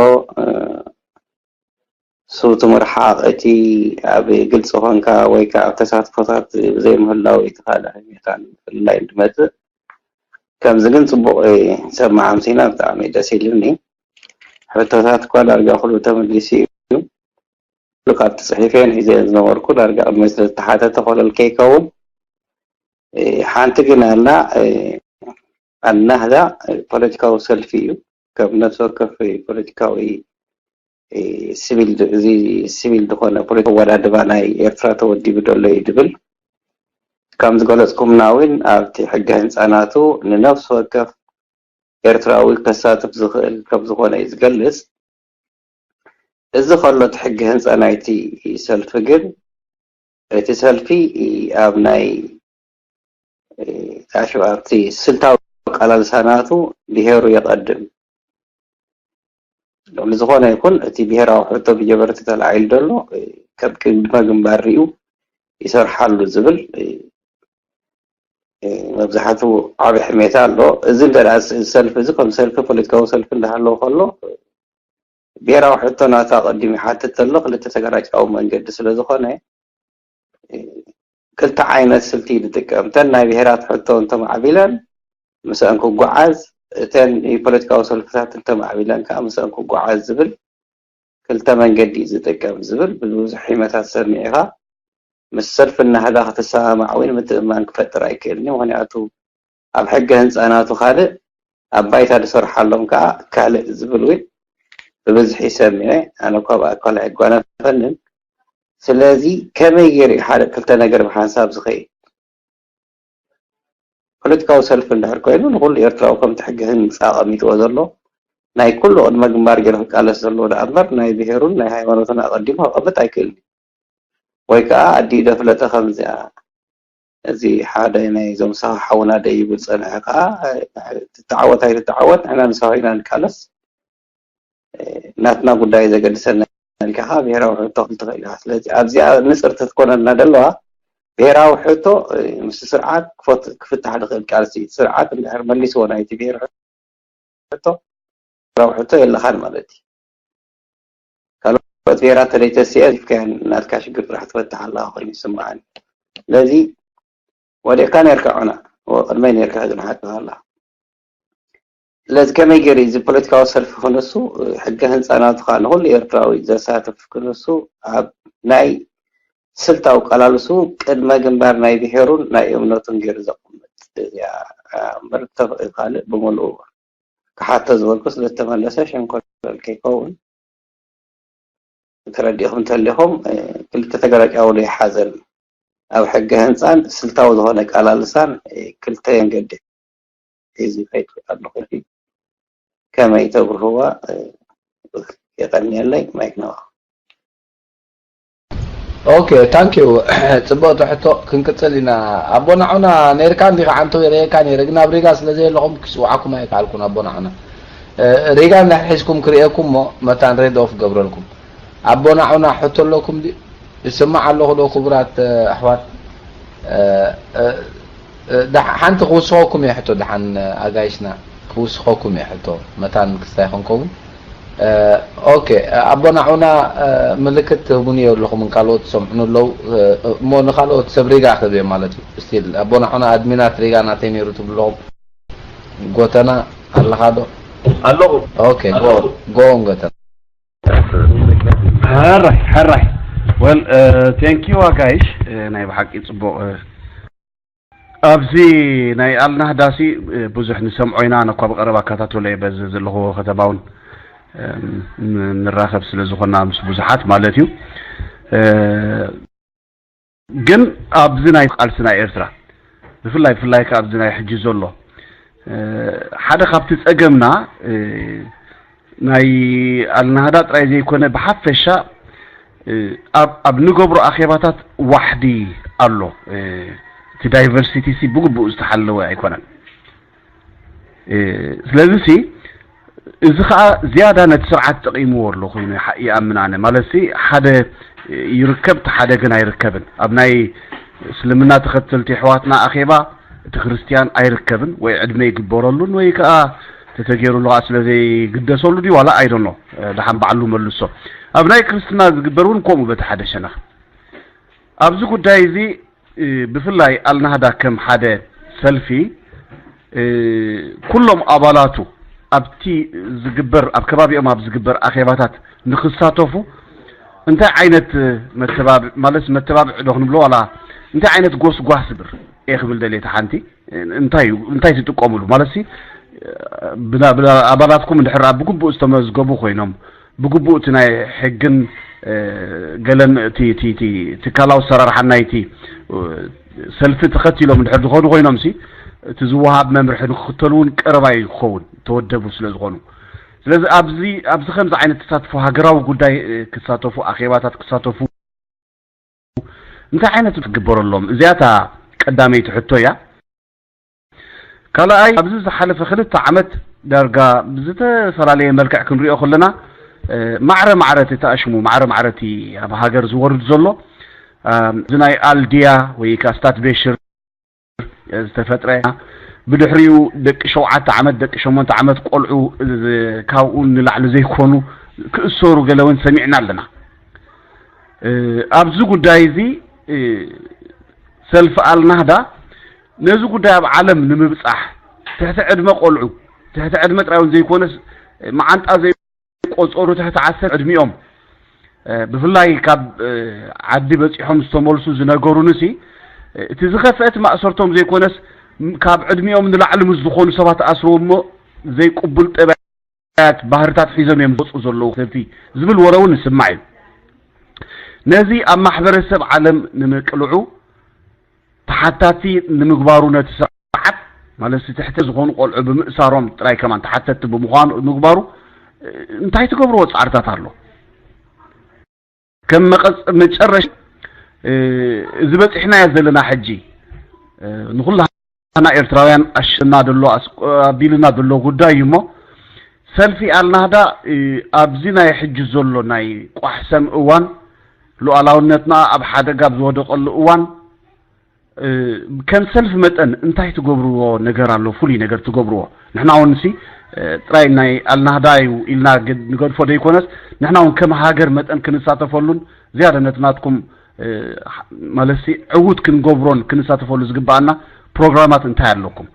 ስውቲ ምርሓቕ እቲ ኣብ ግልፂ ኮንካ ወይ ከዓ ኣብ ተሳትፎታት ብዘይምህላው እቲ ካልእ ህሜታን ምፍልላይን ዝመፅእ ከምዚ ግን ፅቡቕ ሰማዕ ኣምሲና ብጣዕሚ ደስ ኢሉኒ ሕቶታት እኳ ዳርጋ ኩሉ ተመሊሱ እዩ ካብቲ ፅሒፈን ሒዘ ዝነበርኩ ዳርጋ ቅድሚ ዝተሓተተ ኮለል ከይከውን ሓንቲ ግን ኣላ ኣናህዳ ፖለቲካዊ ሰልፊ እዩ ከም ነፍሲ ወከፍ ፖለቲካዊ ሲቪል እዚ ሲቪል ዝኾነ ፖለቲካ ኣወዳድባ ናይ ኤርትራ ተወዲቡ ዘሎ እዩ ድብል ከም ዝገለፅኩምና እውን ኣብቲ ሕገ ህንፃናቱ ንነፍሲ ወከፍ ኤርትራዊ ከሳትፍ ዝኽእል ከም ዝኾነ እዩ ዝገልፅ እዚ ከሎ እቲ ሕጊ ህንፃ ናይቲ ሰልፊ ግን እቲ ሰልፊ ኣብ ናይ ኣብቲ ስልታዊ ኣቃላልሳ ናቱ ብሄሩ የቐድም ሎሚ ዝኾነ ይኹን እቲ ብሄራዊ ሕቶ ብጀበርቲ ተላዒሉ ዘሎ ከም ቅድመ ግንባር ሪኡ ይሰርሓሉ ዝብል መብዛሕቱ ዓቢ ሕሜታ ኣሎ እዚ እንተ ሰልፊ እዚ ከም ሰልፊ ፖለቲካዊ ሰልፊ እንዳሃለዎ ከሎ ብሄራዊ ሕቶ ናቱ ኣቐዲሙ ይሓትት ዘሎ ክልተ ተገራጫዊ መንገዲ ስለ ዝኾነ ክልተ ዓይነት ስልቲ እዩ ዝጥቀም እተን ናይ ብሄራት ሕቶ እንተማዕቢለን ምስአን ክጓዓዝ እተን ፖለቲካዊ ሰልፍታት እንተማዕቢለን ከዓ ምስአን ክጓዓዝ ዝብል ክልተ መንገዲ እዩ ዝጥቀም ዝብል ብብዙሕ ሒመታት ሰሚዕኻ ምስ ሰልፊ እናህዳ ክትሰማማዕ ወይ ንምትእምማን ክፈጥር ኣይክእልን እዩ ምክንያቱ ኣብ ሕገ ህንፃ ናቱ ካልእ ኣብ ባይታ ዝሰርሓሎም ከዓ ካልእ ዝብል እውን ብብዝሒ ሰሚዐ ኣነ እኳ ብኣካል ኣይጓነፈንን ስለዚ ከመይ ገይሩ ሓደ ክልተ ነገር ብሓንሳብ ዝኸይድ ፖለቲካዊ ሰልፊ እንድሕር ኮይኑ ንኩሉ ኤርትራዊ ከምቲ ሕጊ ህንፃ ኣቐሚጥዎ ዘሎ ናይ ኩሉ ቅድመ ግንባር ገይሩ ክቃለስ ዘለዎ ደኣ እምበር ናይ ብሄሩን ናይ ሃይማኖትን ኣቐዲሙ ከቐምጥ ኣይክእልን ወይ ከዓ ኣዲኡ ደፍለጠ ከምዚኣ እዚ ሓደ ናይ ዞም ሳዋ ሓውና ደይ ይብል ጸንሐ ከኣ ትተዓወት ኣይትተዓወት ንሕና ንሳዋ ኢና ንቃለስ ናትና ጉዳይ ዘገድሰና ኢልካ ከኣ ብሄራዊ ሕቶ ክትኽእል ኢኻ። ስለዚ ኣብዚኣ ንጽርቲ ትኮነልና ዘለዋ ብሄራዊ ሕቶ ምስ ስርዓት ክፈት- ክፍታሕ ዝኽእል ቃልሲ ስርዓት እንድሕር መሊስዎ ናይቲ ብሄር ሕቶ ብሄራዊ ሕቶ የለኻን ማለት እዩ። ካልኦት ብሄራት ተለይተሲኤ ዚፍካያን ናትካ ሽግር ጥራሕ ትፈትሕ ኣለኻ ኮይኑ ይስምዓኒ። ስለዚ ወዲቕካ ነርካ ዑና ቅድመይ ነርካ ሕዚ ንሓቅኻ ኣላ። ስለዚ ከመይ ገይሩ እዚ ፖለቲካዊ ሰልፊ ክነሱ ሕገ ህንፃ ናቱ ከዓ ንኩሉ ኤርትራዊ ዘሳትፍ ክነሱ ኣብ ናይ ስልታዊ ቀላልሱ ቅድመ ግንባር ናይ ብሔሩን ናይ እምነቱን ገይሩ ዘቕምጥ እዚኣ እምበር ካልእ ብምሉኡ ክሓቶ ዝበልኩ ስለዝተመለሰ ሸንኮለል ከይከውን ተረዲእኹም እንተሊኹም ክልተ ተገላጫውሉ ይሓዘን ኣብ ሕገ ህንፃን ስልታዊ ዝኾነ ቃላልሳን ክልተ መንገዲ ሒዙ ይኸይድ ኣለኹ። ከመይ ተብርህዋ የቐንየለይ። ማይክ ነዋ። ኦኬ ታንክ ዩ። ጽብቕቲ ሕቶ። ክንቅጽል ኢና። ኣቦና ዑና ነርካ እንዲኻ ዓንተው የርእየካ ነይረ ግን ኣብ ሪጋ ስለ ዘየለኹም ክጽውዓኩም ኣይከኣልኩን። ኣቦና ዑና ሪጋ እንድሕር ሒዝኩም ክርእየኩም እሞ መታን ሬድ ኦፍ ገብረልኩም። ኣቦና ዑና ሕቶ ኣለኩም ድዩ? ይስማዕ ኣለኹ ዶ ክቡራት ኣሕዋት? ሓንቲ ክውስኸኩም እየ ሕቶ ደሓን ኣጋይሽና ክውስኸኩም እየ ሕቶ መታን ክስታይ ኸንከውን ኦኬ ኣቦና ዑና ምልክት ትህቡኒ ኣለኹም ካልኦት ትሰምዑኒ ኣለዉ እሞ ንካልኦት ሰብ ሪጋ ክህብ እየ ማለት እዩ ስቲል ኣቦና ዑና ኣድሚናት ሪጋ ናተይ ነይሩ ትብሉ ኣለኹም ጎተና ኣለኻ ዶ ኣለኹ ኦኬ ጎን ጎተና ሕራይ ሕራይ well thank you ኣጋይሽ ናይ ብሓቂ ፅቡቕ ኣብዚ ናይ ኣልናህዳሲ ብዙሕ ንሰምዖ ኢና ነኳ ብቀረባ ኣካታተሎ እየ በዚ ዘለኹዎ ከተማ እውን ንራኸብ ስለ ዝኾና ምስ ብዙሓት ማለት እዩ ግን ኣብዚ ናይ ቃልሲ ናይ ኤርትራ ብፍላይ ብፍላይ ከ ኣብዚ ናይ ሕጂ ዘሎ ሓደ ካብቲ ጸገምና ናይ ኣልናህዳ ጥራይ ዘይኮነ ብሓፈሻ ኣብ ኣብ ንገብሮ ኣኼባታት ዋሕዲ ኣሎ እቲ ዳይቨርሲቲ ሲ ብግቡእ ዝተሓለወ ኣይኮነን ስለዚ ሲ እዚ ከዓ ዝያዳ ነቲ ስርዓት ጠቂምዎ ኣሎ ኮይኑ ይኣምን ኣነ ማለት ሓደ ይርከብ እቲ ሓደ ግን ኣይርከብን ኣብ ናይ እስልምና ተኸተልቲ ኣሕዋትና ኣኼባ እቲ ክርስትያን ኣይርከብን ወይ ዕድመ ይግበረሉን ወይ ከዓ ተተገይሩሉ ከዓ ስለ ዘይግደሰሉ ድዩ ዋላ ኣይደኖ ደሓን ባዕሉ መልሶ ኣብ ናይ ክርስትና ዝግበር እውን ከምኡ በቲ ሓደ ሸነኽ ኣብዚ ጉዳይ እዚ ብፍላይ ኣልናህዳ ከም ሓደ ሰልፊ ኩሎም ኣባላቱ ኣብቲ ዝግበር ኣብ ከባቢኦም ኣብ ዝግበር ኣኼባታት ንክሳተፉ እንታይ ዓይነት መተባብዕ ማለት መተባብዕ ዶ ክንብሎ ዋላ እንታይ ዓይነት ጎስጓስ ብር እየ ክብል ደልየ ሓንቲ እንታይ እንታይ ትጥቀሙሉ ማለት ሲ ኣባላትኩም እንድሕር ብግቡእ ዝተመዝገቡ ኮይኖም ብግቡእ እቲ ናይ ሕግን ገለን እቲ እቲ እቲ ትካላዊ ኣሰራርሓን ናይቲ ሰልፊ ተኸቲሎም እንድሕር ዝኾኑ ኮይኖም ሲ እቲ ዝወሃብ መምርሒ ንክኽተሉ እውን ቀረባ እዩ ክኸውን ተወደቡ ስለ ዝኾኑ ስለዚ ኣብዚ ኣብዚ ከምዚ ዓይነት ተሳትፎ ሃገራዊ ጉዳይ ክሳተፉ ኣኼባታት ክሳተፉ እንታይ ዓይነት ክትግበረሎም እዚኣታ ቀዳመይቲ ሕቶ እያ ካልኣይ ኣብዚ ዝሓለፈ ክልተ ዓመት ዳርጋ ብዝተፈላለየ መልክዕ ክንሪኦ ከለና ማዕረ ማዕረ እቲ ተኣሽሙ ማዕረ ማዕረ እቲ ኣብ ሃገር ዝወርድ ዘሎ እዚ ናይ ኣልድያ ወይ ከዓ ስታት ቤሽር ዝተፈጥረ ብድሕሪኡ ደቂ ሸውዓተ ዓመት ደቂ ሸሞንተ ዓመት ቆልዑ ካብኡ ንላዕሊ ዘይኮኑ ክእሰሩ ገለ እውን ሰሚዕና ኣለና ኣብዚ ጉዳይ እዚ ሰልፊ ኣልናህዳ ነዚ ጉዳይ ኣብ ዓለም ንምብፃሕ ትሕቲ ዕድመ ቆልዑ ትሕቲ ዕድመ ጥራይ እውን ዘይኮነስ መዓንጣ ዘይቆፀሩ ትሕቲ ዓሰርተ ዕድሚኦም ብፍላይ ካብ ዓዲ በፂሖም ዝተመልሱ ዝነገሩንሲ እቲ ዝኸፍአ እቲ ማእሰርቶም ዘይኮነስ ካብ ዕድሚኦም ንላዕሊ ምስ ዝኾኑ ሰባት ኣስርዎ እሞ ዘይቅቡል ጠባያት ባህርታት ሒዞም እዮም ዝወፁ ዘለዉ ሰልፊ ዝብል ወረ እውን ይስማዕ እዩ ነዚ ኣብ ማሕበረሰብ ዓለም ንምቅልዑ ተሓታቲ ንምግባሩ ነቲ ስርዓት ማለት ትሕቲ ዝኾኑ ቆልዑ ብምእሳሮም ጥራይ ከማን ተሓተቲ ብምዃኑ ምግባሩ እንታይ ትገብርዎ ፃዕርታት ኣሎ ከም መጨረሽ እዚ በፂሕናዮ ዘለና ሕጂ ንኩላና ኤርትራውያን ኣሽና ዘሎ ኣቢልና ዘሎ ጉዳይ እዩ። እሞ ሰልፊ ኣልናህዳ ኣብዚ ናይ ሕጂ ዘሎ ናይ ቋሕሰም እዋን፣ ሉዓላውነትና ኣብ ሓደጋ ኣብ ዝወደቀሉ እዋን፣ ከም ሰልፊ መጠን እንታይ ትገብርዎ ነገር ኣሎ? ፍሉይ ነገር ትገብርዎ? ንሕና እውን ሲ ጥራይ ናይ ኣልናህዳ እዩ ኢልና ንገድፎ ዘይኮነስ፣ ንሕና እውን ከም ሃገር መጠን ክንሳተፈሉን ዝያዳ ነቲ ናትኩም ማለት ዕዉት ክንገብሮን ክንሳተፈሉ ዝግባኣና ፕሮግራማት እንታይ ኣለኩም?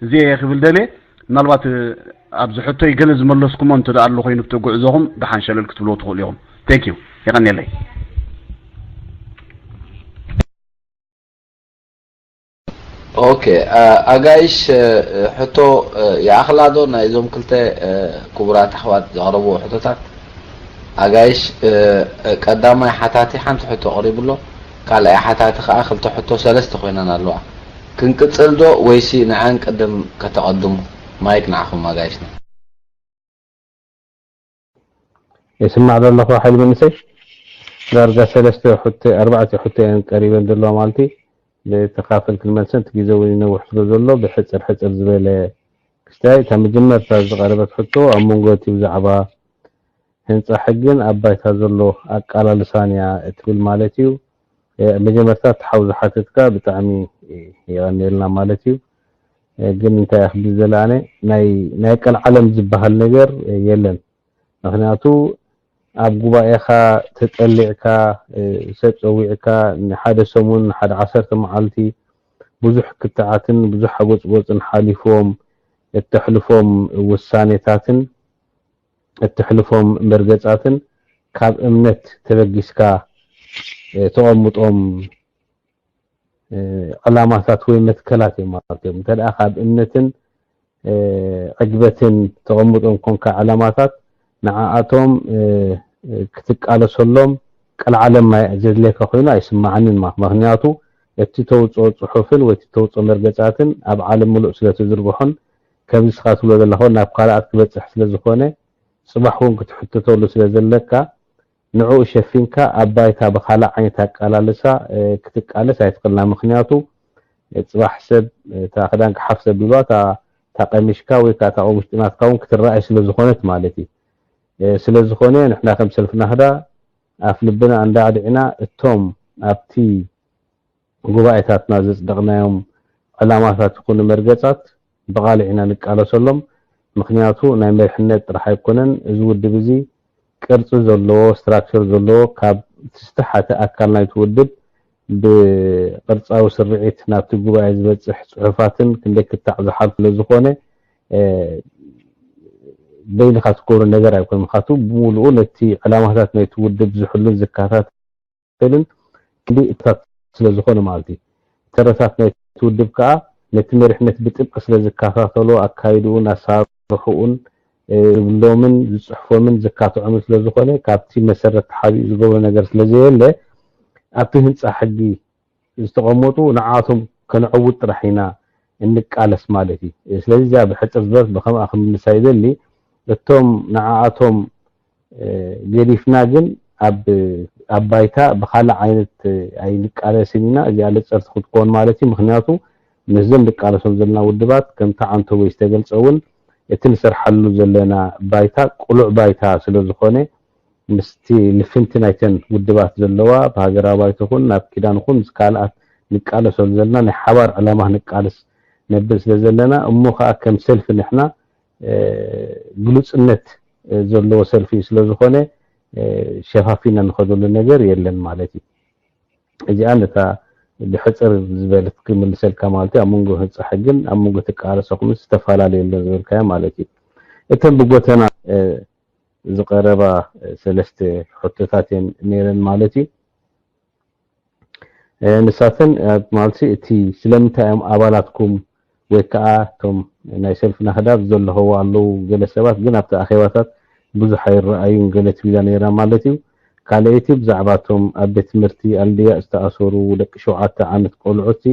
እዚ ክብል ደልየ። ምናልባት ኣብዚ ሕቶይ ገለ ዝመለስኩሞ እንተ ኣሎ ኮይኑ፣ ብቲ ጉዕዞኹም ደሓን ሸለል ክትብልዎ ትኽእሉ ኢኹም። ቴንክ ዩ። የቐንየለይ። ኦኬ፣ ኣጋይሽ፣ ሕቶ ይኣኽላ ዶ? ናይዞም ክልተ ክቡራት ኣሕዋት ዘቕረብዎ ሕቶታት፣ ኣጋይሽ፣ ቀዳማይ ሓታቲ ሓንቲ ሕቶ ኣቕሪቡ ኣሎ። ካልኣይ ሓታቲ ከዓ ክልተ ሕቶ፣ ሰለስተ ኮይነን ኣለዋ። ክንቅጽል ዶ ወይሲ ንዐን ቅድም ከተቐድሙ? ማይክ ንዓኹም ኣጋይሽና። ይስማዕ ዶ ኣለኹ ሓይሊ መንእሰይ? ዳርጋ ሰለስተ ሕቶ፣ ኣርባዕተ ሕቶ እየን ቀሪበን ዘለዋ ማለት እዩ። ብተኻፈል ክንመልሰን እቲ ግዜ እውን ይነውሕ ስለ ዘሎ ብሕጽር ሕጽር ዝበለ ክስታይ። እታ መጀመርታ ዝቐረበት ሕቶ ኣብ መንጎ እቲ ብዛዕባ ህንጻ ሕግን ኣብ ባይታ ዘሎ ኣቃላልሳን እያ እትብል ማለት እዩ። መጀመርታ እቲ ሓው ዝሓተትካ ብጣዕሚ የቐንየልና ማለት እዩ። ግን እንታይ እያ ክብል ዝደለ ኣነ ናይ ናይ ቀልዓለም ዝበሃል ነገር የለን። ምክንያቱ ኣብ ጉባኤኻ ተጠሊዕካ ሰብ ጸዊዕካ ንሓደ ሰሙን ንሓደ ዓሰርተ መዓልቲ ብዙሕ ክትዓትን ብዙሕ ሓጎጽጎጽን ሓሊፎም እተሕልፎም ውሳኔታትን እተሕልፎም መርገጻትን ካብ እምነት ተበጊስካ ተቐምጦም ዕላማታት ወይ መትከላት እዮም ማለት እዮም። እንተ ደኣ ካብ እምነትን ዕግበትን ተቐምጦም ኮንካ ዕላማታት ንዓኣቶም ክትቃለሰሎም ቀልዓለም ዘድልየካ ኮይኑ ኣይስማዓንን። ምክንያቱ እቲ ተውፅኦ ፅሑፍን ወይ እቲ ተውፅኦ መርገፃትን ኣብ ዓለም ምሉእ ስለ ትዝርግሖን ከምዚ ስኻ ትብሎ ዘለኻ ናብ ካልኣት ክበፅሕ ስለ ዝኾነ ፅባሕ እውን ክትሕተተሉ ስለ ዘለካ ንዕኡ ሸፊንካ ኣብ ባይታ ብኻልእ ዓይነት ኣቃላልሳ ክትቃለስ ኣይትኽእልና። ምኽንያቱ ፅባሕ ሰብ እታ ክዳንካ ሓፍ ዘቢልዋ እታ ቀሚሽካ ወይ ከዓ እታ ውሽጢ ናትካ እውን ክትረኣይ ስለ ዝኾነት ማለት እዩ። ስለ ዝኾነ ንሕና ከም ሰልፊ ናህዳ ኣፍ ልብና ኣንዳዕዲዕና እቶም ኣብቲ ጉባኤታትና ዘፅደቕናዮም ዕላማታት ይኹኑ መርገፃት ብቓልዕ ኢና ንቃለሰሎም። ምኽንያቱ ናይ መሪሕነት ጥራሕ ኣይኮነን። እዚ ውድብ እዚ ቅርፂ ዘለዎ፣ ስትራክቸር ዘለዎ፣ ካብ እቲ ዝተሓተ ኣካል ናይቲ ውድብ ብቅርፃዊ ስርዒት ናብቲ ጉባኤ ዝበፅሕ ፅሑፋትን ክንደይ ክታዕ ዝሓል ስለ ዝኾነ በይንኻ ትገብሮ ነገር ኣይኮነን። ምኽንያቱ ብምሉኡ ነቲ ዕላማታት ናይቲ ውድብ ዝሕሉን ዝከታተልን ክንዲ እታት ስለ ዝኾነ ማለት እዩ። ተረታት ናይቲ ውድብ ከዓ ነቲ መሪሕነት ብጥብቂ ስለ ዝከታተሎ ኣካይድኡን ኣሰራርሕኡን ዝብሎምን ዝፅሕፎምን ዝካትዖምን ስለ ዝኾነ ካብቲ መሰረት ተሓቢኡ ዝገብሮ ነገር ስለ ዘየለ ኣብቲ ህንፃ ሕጊ ዝተቐመጡ ንዓቶም ከነዕውት ጥራሕ ኢና እንቃለስ ማለት እዩ። ስለዚ እዚኣ ብሕፅር ዝበለት ብከምኣ ክምልሳ ይደሊ። እቶም ንዓኣቶም ገዲፍና ግን ኣብ ኣብ ባይታ ብካልእ ዓይነት ኣይንቃለስን ኢና። እዚኣ ለፀርቲ ክትኮን ማለት እዩ። ምክንያቱ ምስዘን ንቃለሶም ዘለና ውድባት ከምቲ ዓንተቦይ ዝተገልፀ እውን እቲ ንሰርሓሉ ዘለና ባይታ ቅሉዕ ባይታ ስለ ዝኾነ ምስቲ ልፍንቲ ናይተን ውድባት ዘለዋ ብሃገራዊ ባይታ ይኹን ናብ ኪዳን ይኹን ምስ ካልኣት ንቃለሶም ዘለና ናይ ሓባር ዕላማ ክንቃለስ ነብል ስለ ዘለና እሞ ከዓ ከም ሰልፊ ንሕና ግሉፅነት ዘለዎ ሰልፊ ስለ ዝኾነ ሸፋፊና ንኸደሉ ነገር የለን ማለት እዩ። እዚኣ ነታ ብሕፅር ዝበለት ክምልሰልካ ማለት እዩ። ኣብ መንጎ ህንፃ ሕግን ኣብ መንጎ ተቃረሰኹም ዝተፈላለዩ ኣሎ ዝበልካዮ ማለት እዩ። እተን ብጎተና ዝቀረባ ሰለስተ ሕቶታት እየን ነይረን ማለት እዩ። ንሳተን ማለት እቲ ስለምንታይ እዮም ኣባላትኩም ወይ ከዓ እቶም ናይ ሰልፊ ናህዳ ዘለኸዎ ኣለዉ ገለ ሰባት ግን ኣብቲ ኣኼባታት ብዙሕ ኣይረኣዩን ገለ ትቢላ ነይራ ማለት እዩ። ካልኣይቲ ብዛዕባ እቶም ኣብ ቤት ትምህርቲ ኣልድያ ዝተኣሰሩ ደቂ ሸውዓተ ዓመት ቆልዑቲ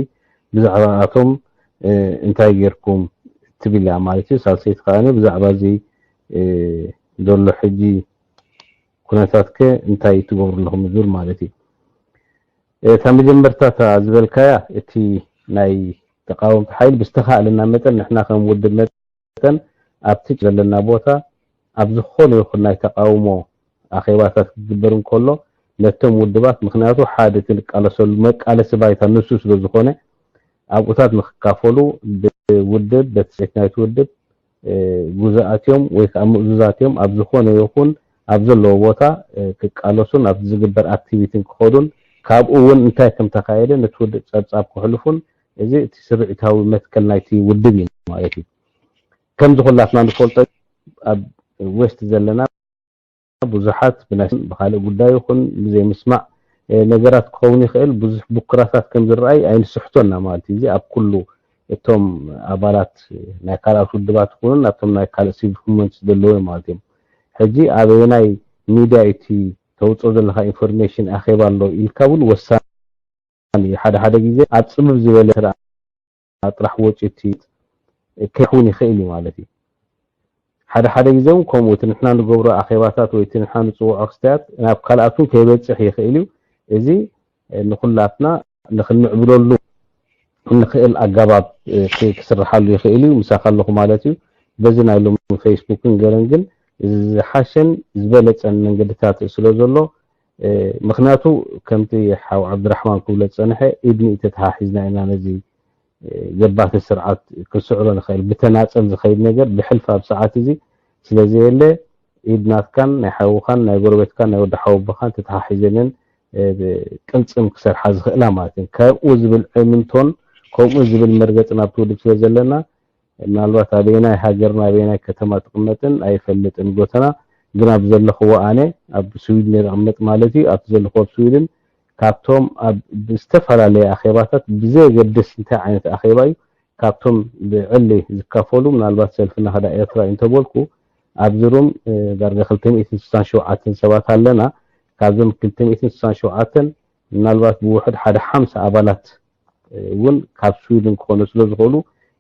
ብዛዕባ ኣቶም እንታይ ጌርኩም ትብል እያ ማለት እዩ። ሳልሰይቲ ከዓ ብዛዕባ እዚ ዘሎ ሕጂ ኩነታት ከ እንታይ ትገብሩ ኣለኹም ዝብል ማለት እዩ። እታ መጀመርታ እታ ዝበልካያ እቲ ናይ ተቃወምቲ ሓይሊ ብዝተኻእለና መጠን ንሕና ከም ውድብ መጠን ኣብቲ ዘለና ቦታ ኣብ ዝኾነ ይኹን ናይ ተቃውሞ ኣኼባታት ክግበር እንከሎ ነቶም ውድባት፣ ምክንያቱ ሓደ እቲ ንቃለሰሉ መቃለሲ ባይታ ንሱ ስለ ዝኾነ ኣብኡታት ንክካፈሉ ብውድብ፣ በቲ ሴት ናይቲ ውድብ፣ ጉዙኣት እዮም ወይ ከዓ ምእዙዛት እዮም ኣብ ዝኾነ ይኹን ኣብ ዘለዎ ቦታ ክቃለሱን ኣብቲ ዝግበር ኣክቲቪቲን ክኸዱን ካብኡ እውን እንታይ ከም ተኻየደ ነቲ ውድብ ጸብጻብ ክሕልፉን እዚ እቲ ስርዒታዊ መትከል ናይቲ ውድብ እዩ ማለት እዩ። ከምዚ ኩላትና ንፈልጦ ኣብ ዌስት ዘለና ብዙሓት ብናይ ብኻልእ ጉዳይ ይኹን ብዘይምስማዕ ነገራት ክኸውን ይኽእል ብዙሕ ብኩራታት ከም ዝረኣይ ኣይንስሕቶና ማለት እዩ። እዚ ኣብ ኩሉ እቶም ኣባላት ናይ ካልኣት ውድባት ይኹኑ ናብቶም ናይ ካልእ ሲቪክ ሙቭመንት ዘለዉ ማለት እዮም። ሕጂ ኣበየናይ ሚድያ እቲ ተውፅኦ ዘለካ ኢንፎርሜሽን ኣኼባ ኣሎ ኢልካ እውን ወሳኒ እዩ። ሓደ ሓደ ግዜ ኣብ ፅብብ ዝበለ ስርዓት ጥራሕ ወፂኡ እቲ ከይኸውን ይኽእል እዩ ማለት እዩ። ሓደ ሓደ ግዜ እውን ከምኡ እቲ ንሕና ንገብሮ ኣኼባታት ወይ እቲ ንሕና ንፅውዖ ክስታያት ናብ ካልኣት እውን ከይበፅሕ ይኽእል እዩ። እዚ ንኩላትና ንክንምዕብለሉ እንኽእል ኣጋባብ ክስርሓሉ ይኽእል እዩ። ምሳኻ ኣለኹ ማለት እዩ። በዚ ናይ ሎሚ ፌስቡክን ገለን ግን ዝሓሸን ዝበለፀን መንገድታት ስለ ዘሎ ምክንያቱ ከምቲ ሓው ዓብድራሕማን ክብሎ ዝፀንሐ ኢድ ንኢድ ተተሓሒዝና ኢና ነዚ ገባቲ ስርዓት ክንስዕሮ ንኽእል። ብተናፀል ዝኸይድ ነገር ብሕልፊ ኣብ ሰዓት እዚ ስለዘየለ ኢድ ናትካን ናይ ሓውኻን ናይ ጎረቤትካን ናይ ወዲ ሓወቦኻን ተተሓሒዘንን ቅልፅም ክሰርሓ ዝኽእላ ማለት እዩ። ከምኡ ዝብል እምንቶን ከምኡ ዝብል መርገፅን ኣብቲ ውድብ ስለ ዘለና ምናልባት ኣበየናይ ሃገርን ኣበየናይ ከተማ ትቕመጥን ኣይፈልጥን። ጎተና ግን ኣብ ዘለኽዎ ኣነ ኣብ ስዊድን እየ ዝቕመጥ ማለት እዩ። ኣብቲ ዘለኽዎ ኣብ ስዊድን ካብቶም ኣብ ዝተፈላለየ ኣኼባታት ብዘየገድስ እንታይ ዓይነት ኣኼባ እዩ ካብቶም ብዕሊ ዝካፈሉ ምናልባት ሰልፊ ናህዳ ኤርትራ እዩ እንተበልኩ ኣብዚ ሩም ዳርጋ ክልተ ሚእትን ስሳን ሸውዓተን ሰባት ኣለና። ካብዞም ክልተ ሚእትን ስሳን ሸውዓተን ምናልባት ብውሕድ ሓደ ሓምሳ ኣባላት እውን ካብ ስዊድን ክኾኑ ስለ ዝኽእሉ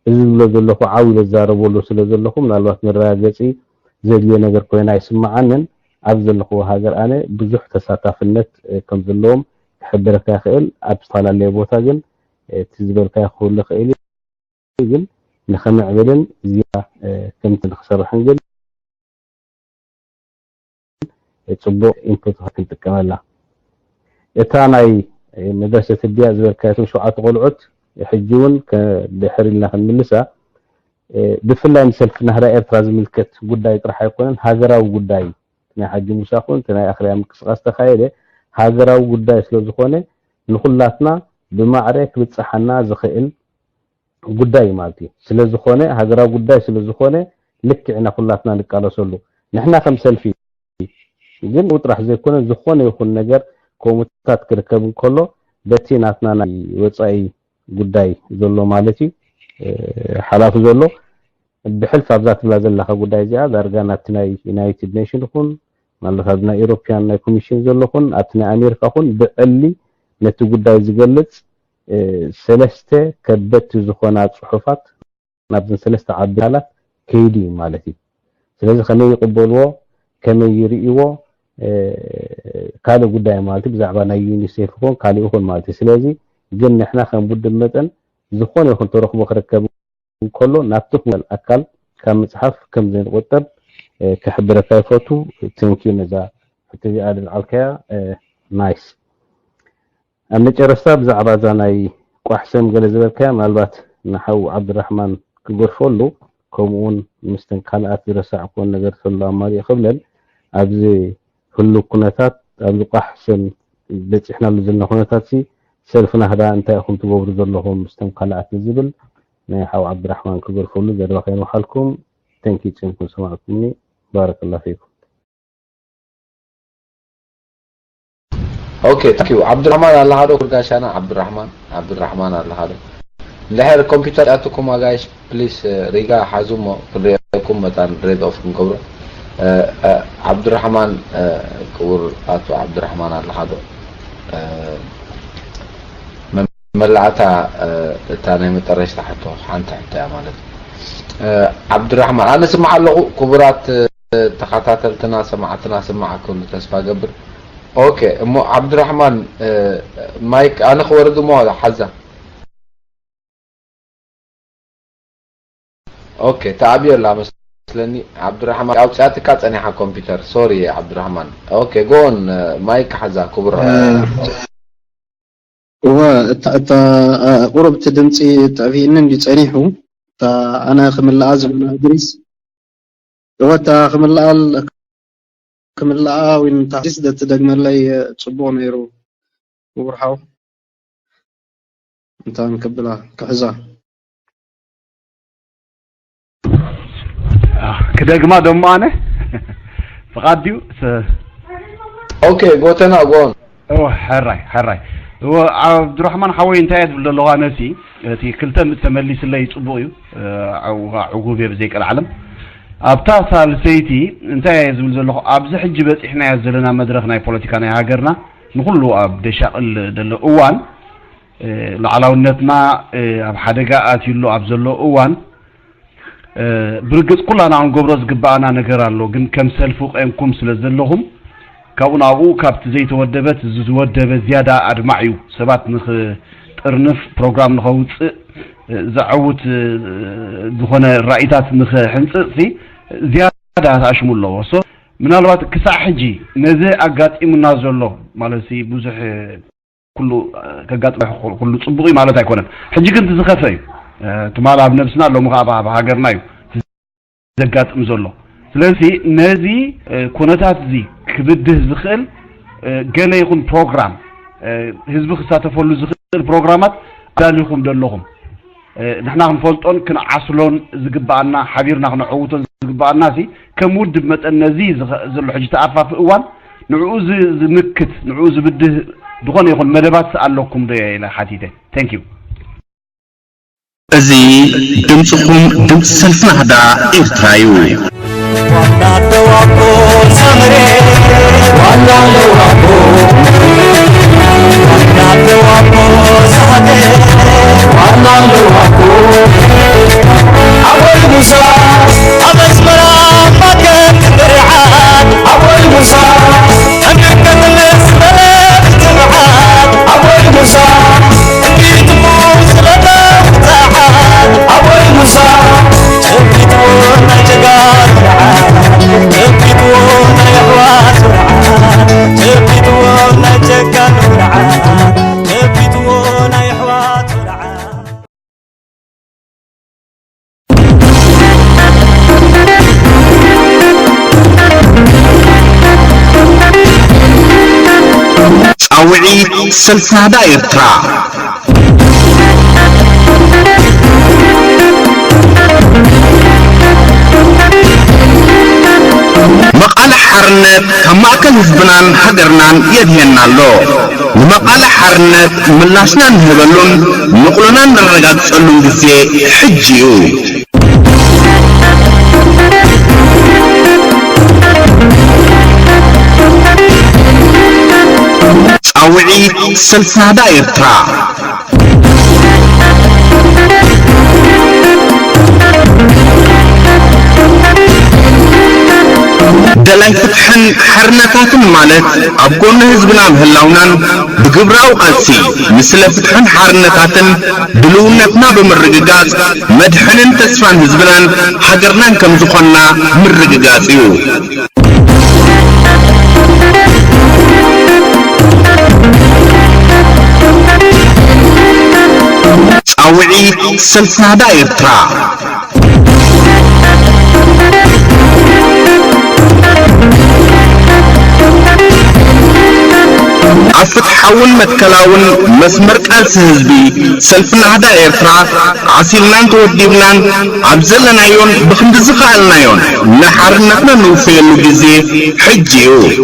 እዚ ዝብሎ ዘለኹ ዓው ኢለ ዝዛረበሉ ስለ ዘለኹ ምናልባት መረጋገፂ ዘድልዮ ነገር ኮይና ኣይስምዓንን። ኣብ ዘለኽዎ ሃገር ኣነ ብዙሕ ተሳታፍነት ከም ዘለዎም ክሕብረካ ይኽእል። ኣብ ዝተፈላለየ ቦታ ግን እቲ ዝበልካዮ ክህሉ ይኽእል እዩ፣ ግን ንኸምዕብልን ዝያ ከምቲ ንክሰርሕን ግን ፅቡቅ ኢንፑት ክንጥቀመላ። እታ ናይ መድረሰት ድያ ዝበልካየቶም ሸውዓተ ቆልዑት ሕጂ እውን ድሕር ኢልና ክንምልሳ ብፍላይ ንሰልፊ ናህዳ ኤርትራ ዝምልከት ጉዳይ ጥራሕ ኣይኮነን፣ ሃገራዊ ጉዳይ ናይ ሓጂ ሙሳ ኹን እቲ ናይ ኣኽርያ ምንቅስቃስ ተኻየደ ሃገራዊ ጉዳይ ስለ ዝኾነ ንኹላትና ብማዕረ ክብጽሓና ዝኽእል ጉዳይ እዩ ማለት እዩ። ስለ ዝኾነ ሃገራዊ ጉዳይ ስለ ዝኾነ ልክዕ ኢና ኩላትና ንቃለሰሉ። ንሕና ከም ሰልፊ ግን ጥራሕ ዘይኮነ ዝኾነ ይኹን ነገር ከምኡታት ክርከብ እንከሎ በቲ ናትና ናይ ወጻኢ ጉዳይ ዘሎ ማለት እዩ ሓላፊ ዘሎ ብሕልፊ ኣብዛ ትብላ ዘለካ ጉዳይ እዚኣ ዳርጋ ናብቲ ናይ ዩናይትድ ኔሽን ይኹን ማለት ኣብ ናይ ኤሮፒያን ናይ ኮሚሽን ዘሎ ኹን ኣብቲ ናይ ኣሜሪካ ኹን ብዕሊ ነቲ ጉዳይ ዝገልጽ ሰለስተ ከበድቲ ዝኾና ጽሑፋት ናብዘን ሰለስተ ዓቢ ትካላት ከይዱ እዩ ማለት እዩ። ስለዚ ከመይ ይቕበልዎ፣ ከመይ ይርእይዎ ካልእ ጉዳይ ማለት እዩ። ብዛዕባ ናይ ዩኒሴፍ ይኹን ካልእ ይኹን ማለት እዩ። ስለዚ ግን ንሕና ከም ውድብ መጠን ዝኾነ ይኹን ተረኽቦ ክርከብ እንከሎ ናብቲ ክመል ኣካል ካብ ምፅሓፍ ከም ዘይንቆጠብ ክሕብረካ ይፈቱ። ቴንኪዩ ነዛ ሕቶ እዚኣ ዝለዓልካያ ናይስ። ኣብ መጨረስታ ብዛዕባ እዛ ናይ ቋሕሰም ገለ ዝበልካያ ምናልባት ንሓው ዓብድራሕማን ክገድፈሉ ከምኡውን ምስተን ካልኣት ዝረሳዕኩዎን ነገር ተሎ ኣማሊኡ ክብለን ኣብዚ ህሉ ኩነታት ኣብዚ ቋሕሰም በፂሕናሉ ዘለና ኩነታት ሲ ሰልፍና ህዳ እንታይ ኢኹም ትገብሩ ዘለኹም ምስቶም ካልኣት ዝብል ናይ ሓው ዓብድራሕማን ክገድፈሉ ዘረባ ከይንውሓልኩም ተንኪ ፅንኩም ሰማዕኩምኒ ባረከላ ፊኩም ኦኬ ታንኪዩ ዓብዱራሕማን ኣለኻ ዶ ኩርጋሻና ዓብዱራሕማን ዓብዱራሕማን ኣለኻ ዶ እንድሕር ኮምፒውተር ኣትኩም ኣጋይሽ ፕሊስ ሪጋ ሓዙሞ ክንሪአኩም መታን ሬድ ኦፍ ክንገብሮ ዓብዱራሕማን ክቡር ኣቶ ዓብዱራሕማን ኣለኻ ዶ መመላእታ እታ ናይ መጠረሽታ ሕቶ ሓንቲ ሕቶ እያ ማለት ዓብዱራሕማን ኣነ ስማዕ ኣለኹ ክቡራት ተኸታተልትና ሰማዕትና ስማዕ ክብሉ ተስፋ ገብር ኦኬ እሞ ዓብዱራሕማን ማይክ ኣነ ክወርድ እሞ ሓዛ ኦኬ፣ ተዓብዮ ኣላ መስለኒ። ዓብዱራሕማን፣ ኣውፅኣትካ ፀኒሓ ኮምፒውተር። ሶሪ ዓብዱራሕማን። ኦኬ፣ ጎን ማይክ ሓዛ ክቡር። እወ፣ እታ እታ ቁሩብ እቲ ድምፂ ጠፊእኒ እንዲ ፀኒሑ። እታ ኣነ ክምልኣ ዝብላ እድሪስ፣ እወ፣ እታ ክምልኣ ክምልኣ ዊን ታሕሲስ ደትደግመለይ ጽቡቕ ነይሩ። ክቡር ሓው እንታን ክብላ ክሕዛ። ክደግማ ደሞ ኣነ ፍቓድ ድዩ? ኦኬ፣ ጎተና ጎን። እወ፣ ሕራይ ሕራይ። እወ፣ ዓብዱራሕማን ሓወይ፣ እንታይ እየ ዝብል ዘለኹ? ኣነሲ እቲ ክልተ ምእቲ ተመሊስለይ ጽቡቕ እዩ። ዕጉብ እየ ብዘይ ቀልዓለም። ኣብታ ሳልሰይቲ እንታይ እየ ዝብል ዘለኹ? ኣብዚ ሕጂ በፂሕናዮ ዘለና መድረኽ ናይ ፖለቲካ ናይ ሃገርና፣ ንኹሉ ኣብ ደሻቕል ዘሎ እዋን፣ ሉዓላውነትና ኣብ ሓደጋ ኣትዩሉ ኣብ ዘሎ እዋን፣ ብርግፅ ኩላና ክንገብሮ ዝግበኣና ነገር ኣሎ። ግን ከም ሰልፊ ቆምኩም ስለ ዘለኹም፣ ካብኡ ናብኡ ካብቲ ዘይተወደበት እዚ ዝወደበ ዝያዳ ኣድማዕ እዩ። ሰባት ንኽጥርንፍ፣ ፕሮግራም ንኸውፅእ፣ ዘዐውት ዝኾነ ራኢታት ንኽሕንፅፅ ዝያዳ ተኣሽሙ ኣለዎ። ምናልባት ክሳዕ ሕጂ ነዚ ኣጋጢሙና ዘሎ ማለት ብዙሕ ኩሉ ከጋጥም ኩሉ ጽቡቕ እዩ ማለት ኣይኮነን። ሕጂ ግን ዝኸፈ እዩ። ትማል ኣብ ነብስና፣ ሎም ከኣ ኣብ ሃገርና እዩ ዘጋጥም ዘሎ። ስለዚ ነዚ ኩነታት እዚ ክብድህ ዝኽእል ገለ ይኹን ፕሮግራም፣ ህዝቢ ክሳተፈሉ ዝኽእል ፕሮግራማት ኣዳሊኹም ደለኹም። ንሕና ክንፈልጦን ክንዓስሎን ዝግበኣና፣ ሓቢርና ክነዐውቶን ዝግበኣና ሲ ከም ውድብ መጠን ነዚ ዘሎ ሕጂ ተኣፋፊ እዋን ንዕኡ ዝምክት፣ ንዕኡ ዝብድህ ዝኾነ ይኹን መደባት ኣለኩም ዶ ኢለ ሓቲተ። Thank you። እዚ ድምፅኹም ድምፂ ሰልፊ ናህዳ ኤርትራ እዩ። ጻውዒት ሰልፊ ናህዳ ኤርትራ። መቓልሕ ሓርነት ካብ ማእከል ህዝብናን ሃገርናን የድህየና ኣሎ። ንመቓልሕ ሓርነት ምላሽና እንህበሉን ንቕሎና እነረጋግጸሉን ግዜ ሕጂ እዩ። ጻውዒት ሰልፊ ናህዳ ኤርትራ። ደላይ ፍትሕን ሓርነታትን ማለት ኣብ ጎኒ ህዝብና ምህላውናን ብግብራዊ ቃልሲ ንስለ ፍትሕን ሓርነታትን ድልውነትና ብምርግጋጽ መድሕንን ተስፋን ህዝብናን ሃገርናን ከም ዝኾንና ምርግጋጽ እዩ። ጻውዒት ሰልፊ ናህዳ ኤርትራ። ኣብ ፍትሓውን መትከላውን መስመር ቃልሲ ህዝቢ፣ ሰልፊ ናህዳ ኤርትራ ዓሲልናን ተወዲብናን ኣብ ዘለናዮን ብኽንዲ ዝኸኣልናዮን ንሓርነትና ንውፈየሉ ግዜ ሕጂ እዩ።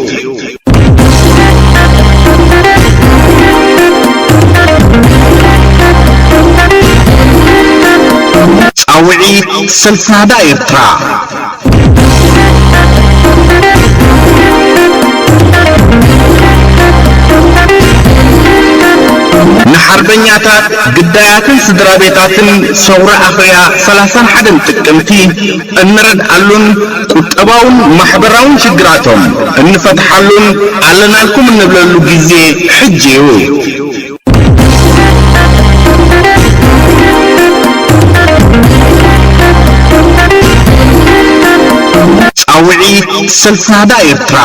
ጻውዒት ሰልፊ ናህዳ ኤርትራ። ንሓርበኛታት፣ ግዳያትን ስድራ ቤታትን ሰውራ ኣኽርያ ሰላሳን ሓደን ጥቅምቲ እንረድኣሉን ቁጠባውን ማሕበራውን ሽግራቶም እንፈትሓሉን ኣለናልኩም እንብለሉ ግዜ ሕጂ እዩ። ጻውዒት ሰልፊ ናህዳ ኤርትራ።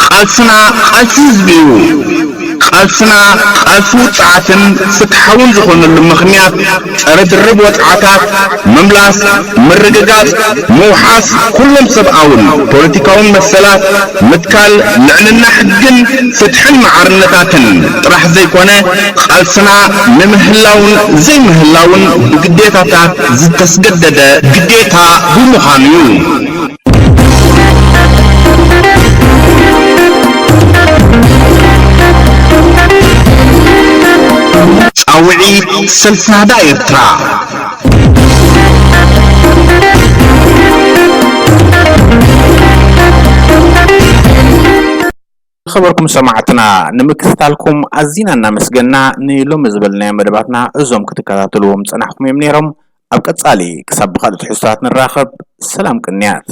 ቃልስና ቃልሲ ህዝቢ እዩ። ቃልስና ቃልሲ ውጽዓትን ፍትሓውን ዝኾነሉ ምኽንያት፣ ጸረ ድርብ ወጽዓታት ምምላስ፣ ምርግጋጽ፣ ምውሓስ ኩሎም ሰብኣውን ፖለቲካውን መሰላት፣ ምትካል ልዕልና ሕግን ፍትሕን ማዕርነታትን ጥራሕ ዘይኮነ፣ ቃልስና ንምህላውን ዘይምህላውን ብግዴታታት ዝተስገደደ ግዴታ ብምዃኑ እዩ። ጻውዒት ሰልፊ ናህዳ ኤርትራ። ዝኸበርኩም ሰማዕትና፣ ንምክትታልኩም ኣዚና እናመስገና፣ ንሎሚ ዝበልናዮ መደባትና እዞም ክትከታተልዎም ጸናሕኩም እዮም ነይሮም። ኣብ ቀጻሊ ክሳብ ብኻልእ ትሕዝቶታት ንራኸብ። ሰላም ቅንያት።